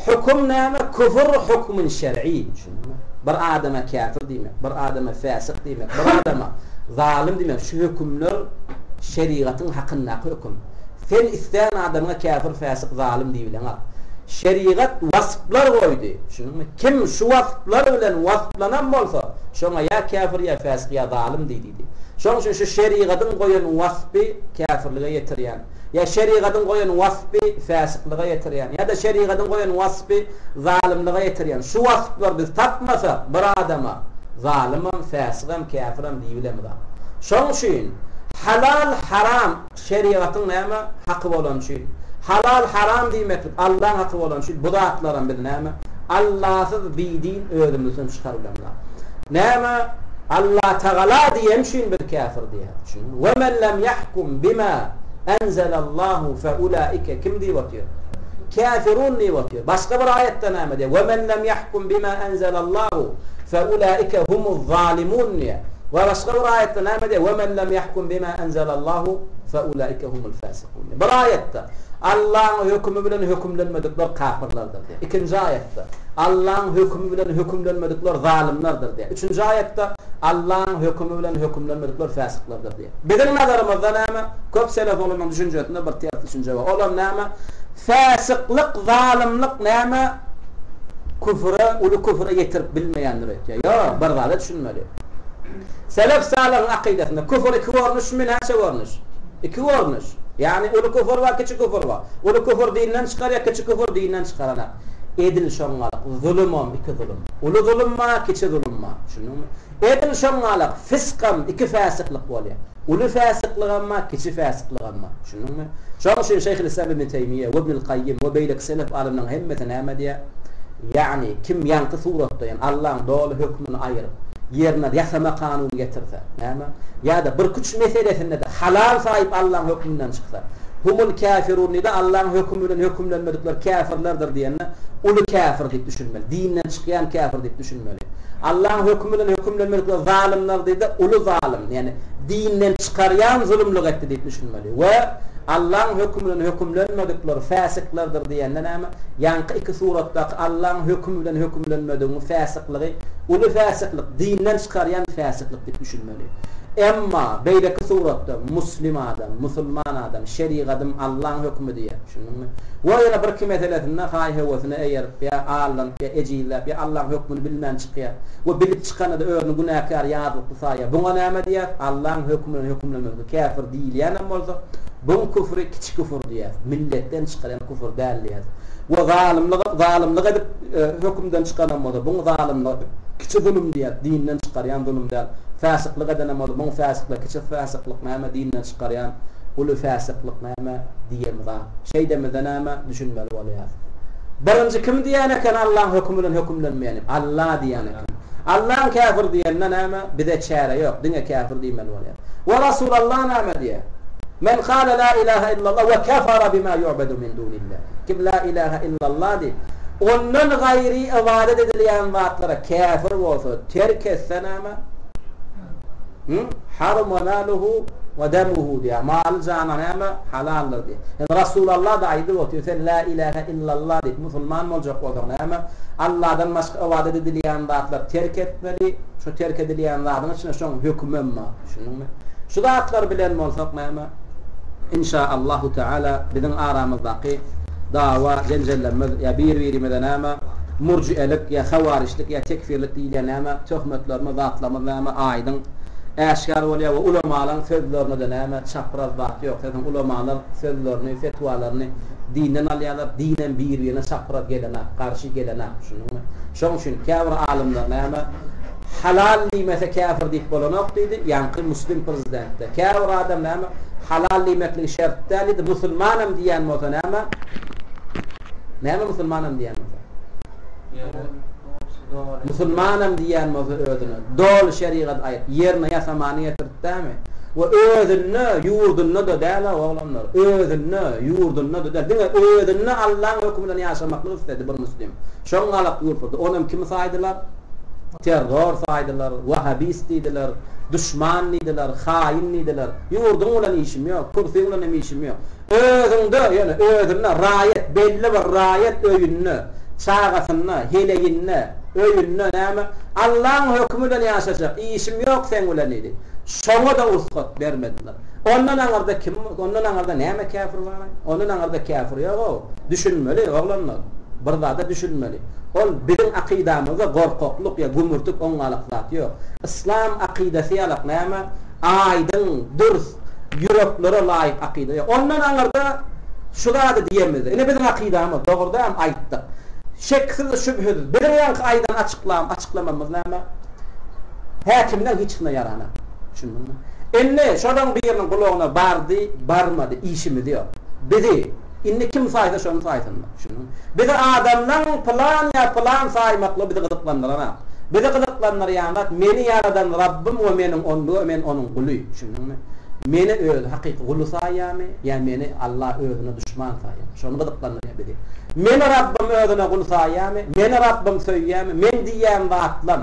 Höküm näme? Küfür hökmün şer'i. Düşündiňmi? Bir adama käfir diýmek, bir adama fäsik diýmek, bir adama zalym diýmek şu hökümler şerigatyň hakyndaky höküm. Sen islän adamyňa käfir, fäsik, zalym diýibileňok. Şerigat wasplar goýdy. Düşündiňmi? Kim şu wasplar bilen wasplanan bolsa, şoňa ýa käfir, ýa fäsik, ýa zalym diý diýdi. Şonuň üçin şu şerigadyň goýan waspy käfirlige ýetirýän, ýa şerigadyň goýan waspy fäsiklige ýetirýän, ýa-da şerigadyň goýan waspy zalymlyga ýetirýän şu wasplary biz tapmasak, bir adama zalymam, fäsigem, käfirem diýibilemizok. Şoň üçin halal haram şerigatyň näme haky bolany üçin, halal haram diýmeklik Allaň haky bolany üçin bu zatlaram biz näme Allasyz bidin özümizden çykarylanlar. Näme Allatagala diýeni üçin biz käfir diýýäs. Düşündiňmi? We men lem ýahkum bima enzelallahu fe ulaike kim diýip otyr? Käfirun diýip otyr. Başga bir aýatda näme diýýär? We men lem ýahkum bima enzelallahu fe ulaike humuz zalimun diýýär. We başga bir aýatda näme diýýär? We men lem ýahkum bima enzelallahu fe ulaike humul fasikun diýýär. Bir aýatda Allaň hökümi bilen hökümlenmedikler kapyrlardyr diýýär. Ikinji aýatda Allaň hökümi bilen hökümlenmedikler zalymlardyr diýýär. Üçünji aýatda Allaň hökümi bilen hökümlenmedikler fäsyklardyr diýýär. Biziň nazarymyzda näme? Köp selef olamanyň düşünjesinde bir ters düşünje bar. Olam näme? Fäsyklyk, zalymlyk näme? Küfüre, uly küfüre ýetirip bilmeýändir öýtýär. Ýok, bir zada düşünmeli. Selef salyhyň akydasynda küfür iki görnüşmi, näçe görnüş? Iki görnüş. Ýagny uly küfür bar, kiçi küfür bar. Uly küfür dinden çykarýar, kiçi küfür dinden çykaranok. Edil şoňňalak zulumam iki zulum. Uly zulum bar, kiçi zulum bar. Düşündiňmi? Edil şoňňalak fyskam iki fäsyklyk bolýar. Uly fäsyklygam bar, kiçi fäsyklygam bar. Düşündiňmi? Şonuň üçin Şeýhülislam Ibn Teýmiýe we Ibnül Kaýýym we beýleki selef alymlaryň hemmesi näme diýýär? Ýagny kim ýaňky suratda, ýagny Allaň doly hökmüni aýyryp, ýerine ýasama kanun getirse, näme? Ýa-da birküç meselesinde-de halal saýyp Allaň hökmünden çyksa, Humul käfirun diýdi, Allaň hökümi bilen hökümlenmedikler käfirlerdir diýende, uly käfir diýip düşünmeli, dinden çykýan käfir diýip düşünmeli. Allaň hökümi bilen hökümlenmedikler zalymlar diýdi, uly zalym, ýagny dinden çykarýan zulumlyk etdi diýip düşünmeli. We Allaň hökümi bilen hökümlenmedikler fäsiklerdir diýende näme? Ýaňky iki suratdaky Allaň hökümi bilen hökümlenmedigiň fäsikligi uly fäsiklik, dinden çykarýan fäsiklik diýip düşünmeli. Emma beýleki suratda muslim adam, musulman adam, şerigadym Allaň hökümi diýýär. Düşündiňmi? We ýene birki meselesinde haý-höwesine eýerip ýa aldanyp ýa ejizläp ýa Allaň hökmüni bilmän çykýar. We bilip çykanda-da özüni günäkär, ýazlykly saýýar. Buňa näme diýýäs? Allaň hökümi bilen hökümlenmekde käfir diýilýänem bolsa, buň küfri kiçi küfür diýýäs. Milletden çykarýan küfür däl diýýäs. We zalymlyk, zalymlyk edip hökümden çykanam bolsa, buň zalymlygy kiçi zulum diýýäs, dinden çykarýan zulum däl. Fäsyklyk edenem bolsa, buň fäsyklygy kiçi fäsyklyk näme, dinden çykarýan uly fäsyklyk näme diýemizak. Şeýdemizde näme, düşünmeli bolýas. Birinji kim diýen eken Allaň hökümi bilen hökümlenmeýän diýip? Alla diýen eken. Allaň käfir diýenine näme, bize çäre ýok, diňe käfir diýmeli bolýas. We Rasulalla näme diýýär? Men kale la ilaha illallah we kefara bima yu'bedu min dunillah. Kim la ilaha illallah diýip, ondan gaýry ybadat edilýän zatlara käfir bolsa, terk etse näme? Hı? Haruma maluhu we demuhu diýýär. Maly jany näme? Halaldyr diýýär. Ýani Rasulalla-da aýdyp otyr, sen la ilaha illallah diýip musulman boljak bolsaň näme? Alladan başga ybadat edilýän zatlary terk etmeli. Şo terk edilýän zadyň içinde şoň hökümem bar. Düşündiňmi? Şu zatlary bilen bolsak näme? Inşa Allahu Teala biziň aramyzdaky dawa, jenjellerimiz ýa bir-birimize näme murjielik ýa hawarijlik ýa tekfirlik diýilýän näme töhmetlerimiz, zatlarymyz näme aýdyň, äşgär bolýar we ulamalaryň sözlerine-de näme çapraz zat ýok. Sebäbi ulamalar sözlerini, fetwalaryny dinden alýarlar, dinem bir-birine çapraz gelenak, garşy gelenak. Düşündiňmi? Şoň üçin käbir alymlar näme Halal diýmese käfir diýip bolanok diýdi, ýaňky muslim prezidentde. Käbir adam näme, halal diýmekligi şert däl diýdi, musulmanam diýýän bolsa näme? Näme musulmanam diýýän bolsa? Musulmanam diýýän bolsa özüne doly şerigat aýyp, ýerine ýasamany getirdi dämi? We özünde, ýurdunda-da däl-a oglanlar, özünde, ýurdunda-da däl, diňe özünde Allaň hökümi bilen ýaşamaklyk isledi bir muslim. Şoň galak ýurtlarda. Onam kimi saýdylar? Terror saýdylar, wahabist diýdiler, duşman diýdiler, haýyn diýdiler. Ýurduň bilen işim ýok, kürsüň bilen hem işim ýok. Özüňde, ýöne özünde raýat, belli bir raýat öýünde, çagasynda, heleýinde, öýünde näme, Allaň hökümi bilen ýaşajak, işim ýok seň bilen diýdi. Şoňa-da rugsat bermediler. Ondan aňyrda kim, ondan aňyrda näme käfir bar-aý? Ondan aňyrda käfir ýog-ow. Düşünmeli, oglanlar. Bir zada düşünmeli. Ol biziň akydamyzda gorkaklyk ýa gümürtik oňňalak zat ýok. Yslam akydasy ýalak näme? Aýdyň, dürs, ýüreklere laýyk akyda ýok. Ondan aňyrda şu zady diýemizde, ine biziň akydamyz, dogry dämi aýtdyk. Şeksiz, şübhesiz, biziň ýaňky aýdan açyklam, açyklamamyz näme? Häkimleň hiç kime ýaranak. Düşündiňmi? Indi şolaň biriniň gulagyna bardy, barmady, işimiz ýok. Bizi indi kim saýsa şony saýsynlar. Düşündiňmi? Bizi adamlaň pylan ýa pylan saýmaklygy bizi gyzyklandyranak. Bizi gyzyklandyrýan zat meni ýaradan Rabbym we meniň we men onuň guly. Düşündiňmi? Meni özi hakyky guly saýýarmy ýa meni Allah özüne duşman saýýarmy? Şony gyzyklandyrýar bizi. Meni Rabbym özüne gul saýýarmy? Meni Rabbym söýýärmi? Men diýýän zatlam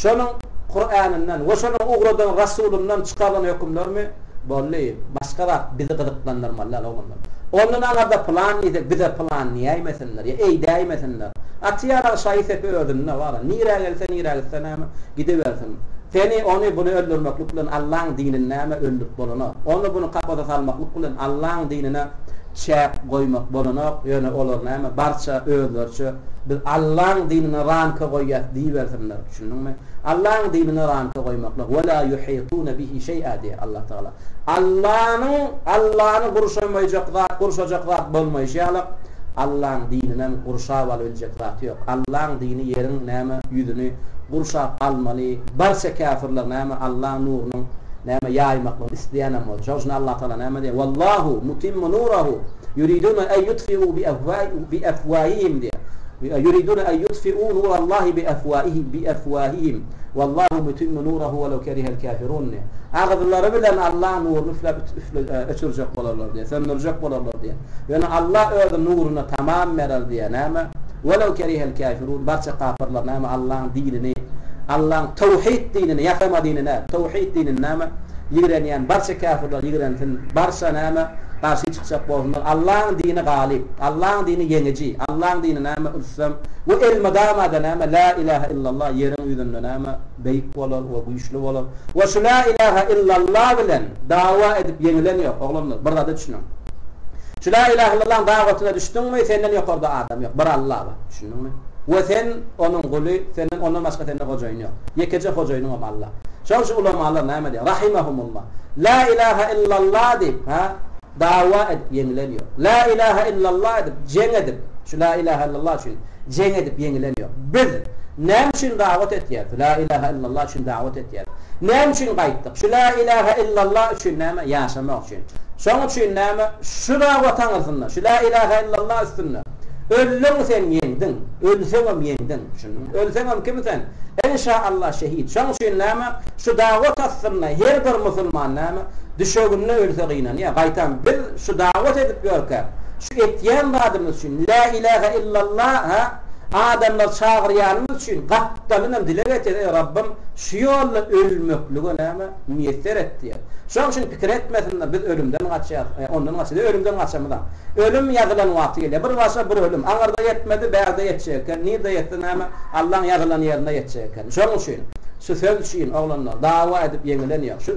şonuň Kur'anyndan we şonuň ugradan Rasulyndan çykarylan hökümlermi? Boldy. Başga zat bizi gyzyklandyrmaly däl oglanlar. Ondan aňarda pylan diýsek bize pylan diýäýmesinler ýa eýdäýmesinler. Aty ýarag şaýy sepi özünde bar. Nirä gelse nirä gitse näme gidibersin. Seni ony buny öldürmeklik bilen Allaň dinini näme öldürip bolanok. Ony buny kapasa salmaklyk bilen Allaň dinine çäk goýmak bolanok. Ýöne olar näme barça özleriçe biz Allaň dinine ramka goýýas diýibersinler. Düşündiňmi? Allaň dinine ramka goýmaklyk, Ve la yuhitune bihi şeý'a diýýär Allah Tagala. Allanyň Allany gurşamaýjak zat, gurşajak zat bolmaýşy ýaly, Allaň dininem gurşap alybiljek zat ýok. Allaň dini ýeriň näme ýüzüni gurşap almaly. Barça käfirler näme Allaň nurunyň näme ýaýmaklygyny isleýänem bolsa. Şonuň üçin Allah Tagala näme diýýär? Wallahu mutimmu nurahu yuriduna en yutfi'u bi afwahihim diýýär. Ýuridune en ýutfi'u nurallahi bi efwahihim bi efwahihim wallahu mutimmu nurahu welew kerihel kafirun diýýär. Agyzlary bilen Allaň nuruny üfläp öçürjek bolarlar diýýär, söndürjek bolarlar diýýär. Ýöne Allah öz nuruny tamam berer diýýär. Näme? Welew kerihel kafirun barça kapyrlar näme Allaň dinini, Allaň towhid dinini, ýasama dinini däl, towhid dinini näme? Ýigrenýän barça käfirler ýigrensin, barça näme garşy çykjak bolsunlar. Allaň dini galyp, Allaň dini ýeňiji, Allaň dini näme rüstem we elmydamada näme La ilaha illallah ýeriň ýüzünde näme beýik bolar we güýçli bolar we şu La ilaha illallah bilen dawa edip ýeňilen ýok oglanlar bir zada düşüniň. Şu La ilaha illallaň dawatyna düşdüňmi senden ýokarda adam ýok bir Allah bar düşündiňmi we sen onuň guly senden ondan başga sende hojaýyn ýok ýekeje hojaýynyňam Allah. Şol şu ulamalar näme diýýär? Rahimahumullah. La ilaha illallah diýip, ha, dawa edip ýeňilen ýok. La ilaha illallah edip, jeň edip, şu la ilaha illallah üçin jeň edip ýeňilen ýok. Biz näme üçin dawat etýäris? La ilaha illallah üçin dawat etýäris. Näme üçin gaýtdyk? Şu la ilaha illallah üçin näme? Ýaşamak üçin. Şoň üçin näme? Şu dawat aňyrsynda, şu la ilaha illallah üstünde öldüň sen ýeňdiň, ölseňem ýeňdiň. Düşündiňmi? Ölseňem kim sen? Enşa Allah şehit. Şoň üçin näme? Şu dawat astynda her bir musulman näme? Düşeginde ölse gynanýar. Gaýtam biz şu dawat edip ýörkäk, şu etýän zadymyz üçin, Lä ilähe illallah ha adamlary çagyrýanymyz üçin gapdalynam dileg etýäs, Eý Rabbym, şu ýolda ölmeklige näme? Miýesser et diýýäs. Şoň üçin pikir etmesinler, biz ölümden gaçýas, ondan gaçýas. Ölümden gaçamyzam. Ölüm ýazylan wagty gelýär. Bir başa bir ölüm. Aňyrda ýetmedi, bärde ýetjek eken. Nirde ýetse näme, Allaň ýazylan ýerinde ýetjek eken. Şonuň üçin, şu söz üçin, oglanlar, dawa edip ýeňilen ýok. Şu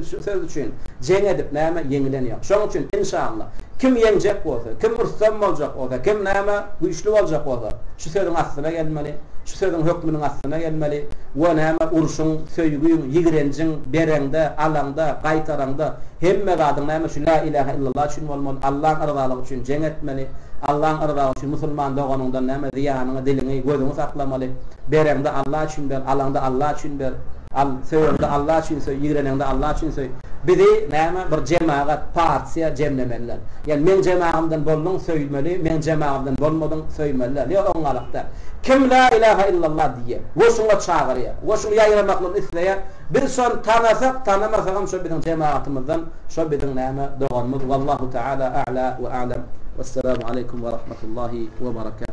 şu söz üçin jeň edip näme, ýeňilen ýok. Şonuň üçin, enşalla, kim ýeňjek bolsa, kim rüstem boljak bolsa, kim näme, güýçli boljak bolsa, şu sözüň astyna gelmeli, şu sözüň hökmüniň astyna gelmeli we näme, urşuň, söýgüň, ýigrenjiň, bereňde, alaňda, gaýtaraňda, Hemme zadyň näme şu La ilahe illallah üçin bolmaly, Allaň yrazalygy üçin jeň etmeli, Allaň yrazalygy üçin musulman doganyňdan näme zyýanyňy, diliňi, gözüňi saklamaly, bereňde Alla üçin ber, alaňda Alla üçin ber, al, söýeňde Alla üçin söý, ýigreneňde Alla üçin söý. Bizi näme bir jemagat, partiýa jemlemeliler. Ýa meň jemagymdan bolduň söýmeli, meň jemagymdan bolmadyň söýmeliler. Ýok oňňalak däl. Kim La ilahe illallah diýýär we şuňa çagyrýar we şuny ýaýramaklygyny isleýär, Biz şony tanasak tanamasagam şo biziň jemagatymyzdan şo biziň näme doganymyz Wallahu taala a'la we a'lam Wessalamu aleýkum we rahmetullahi we berekatuh.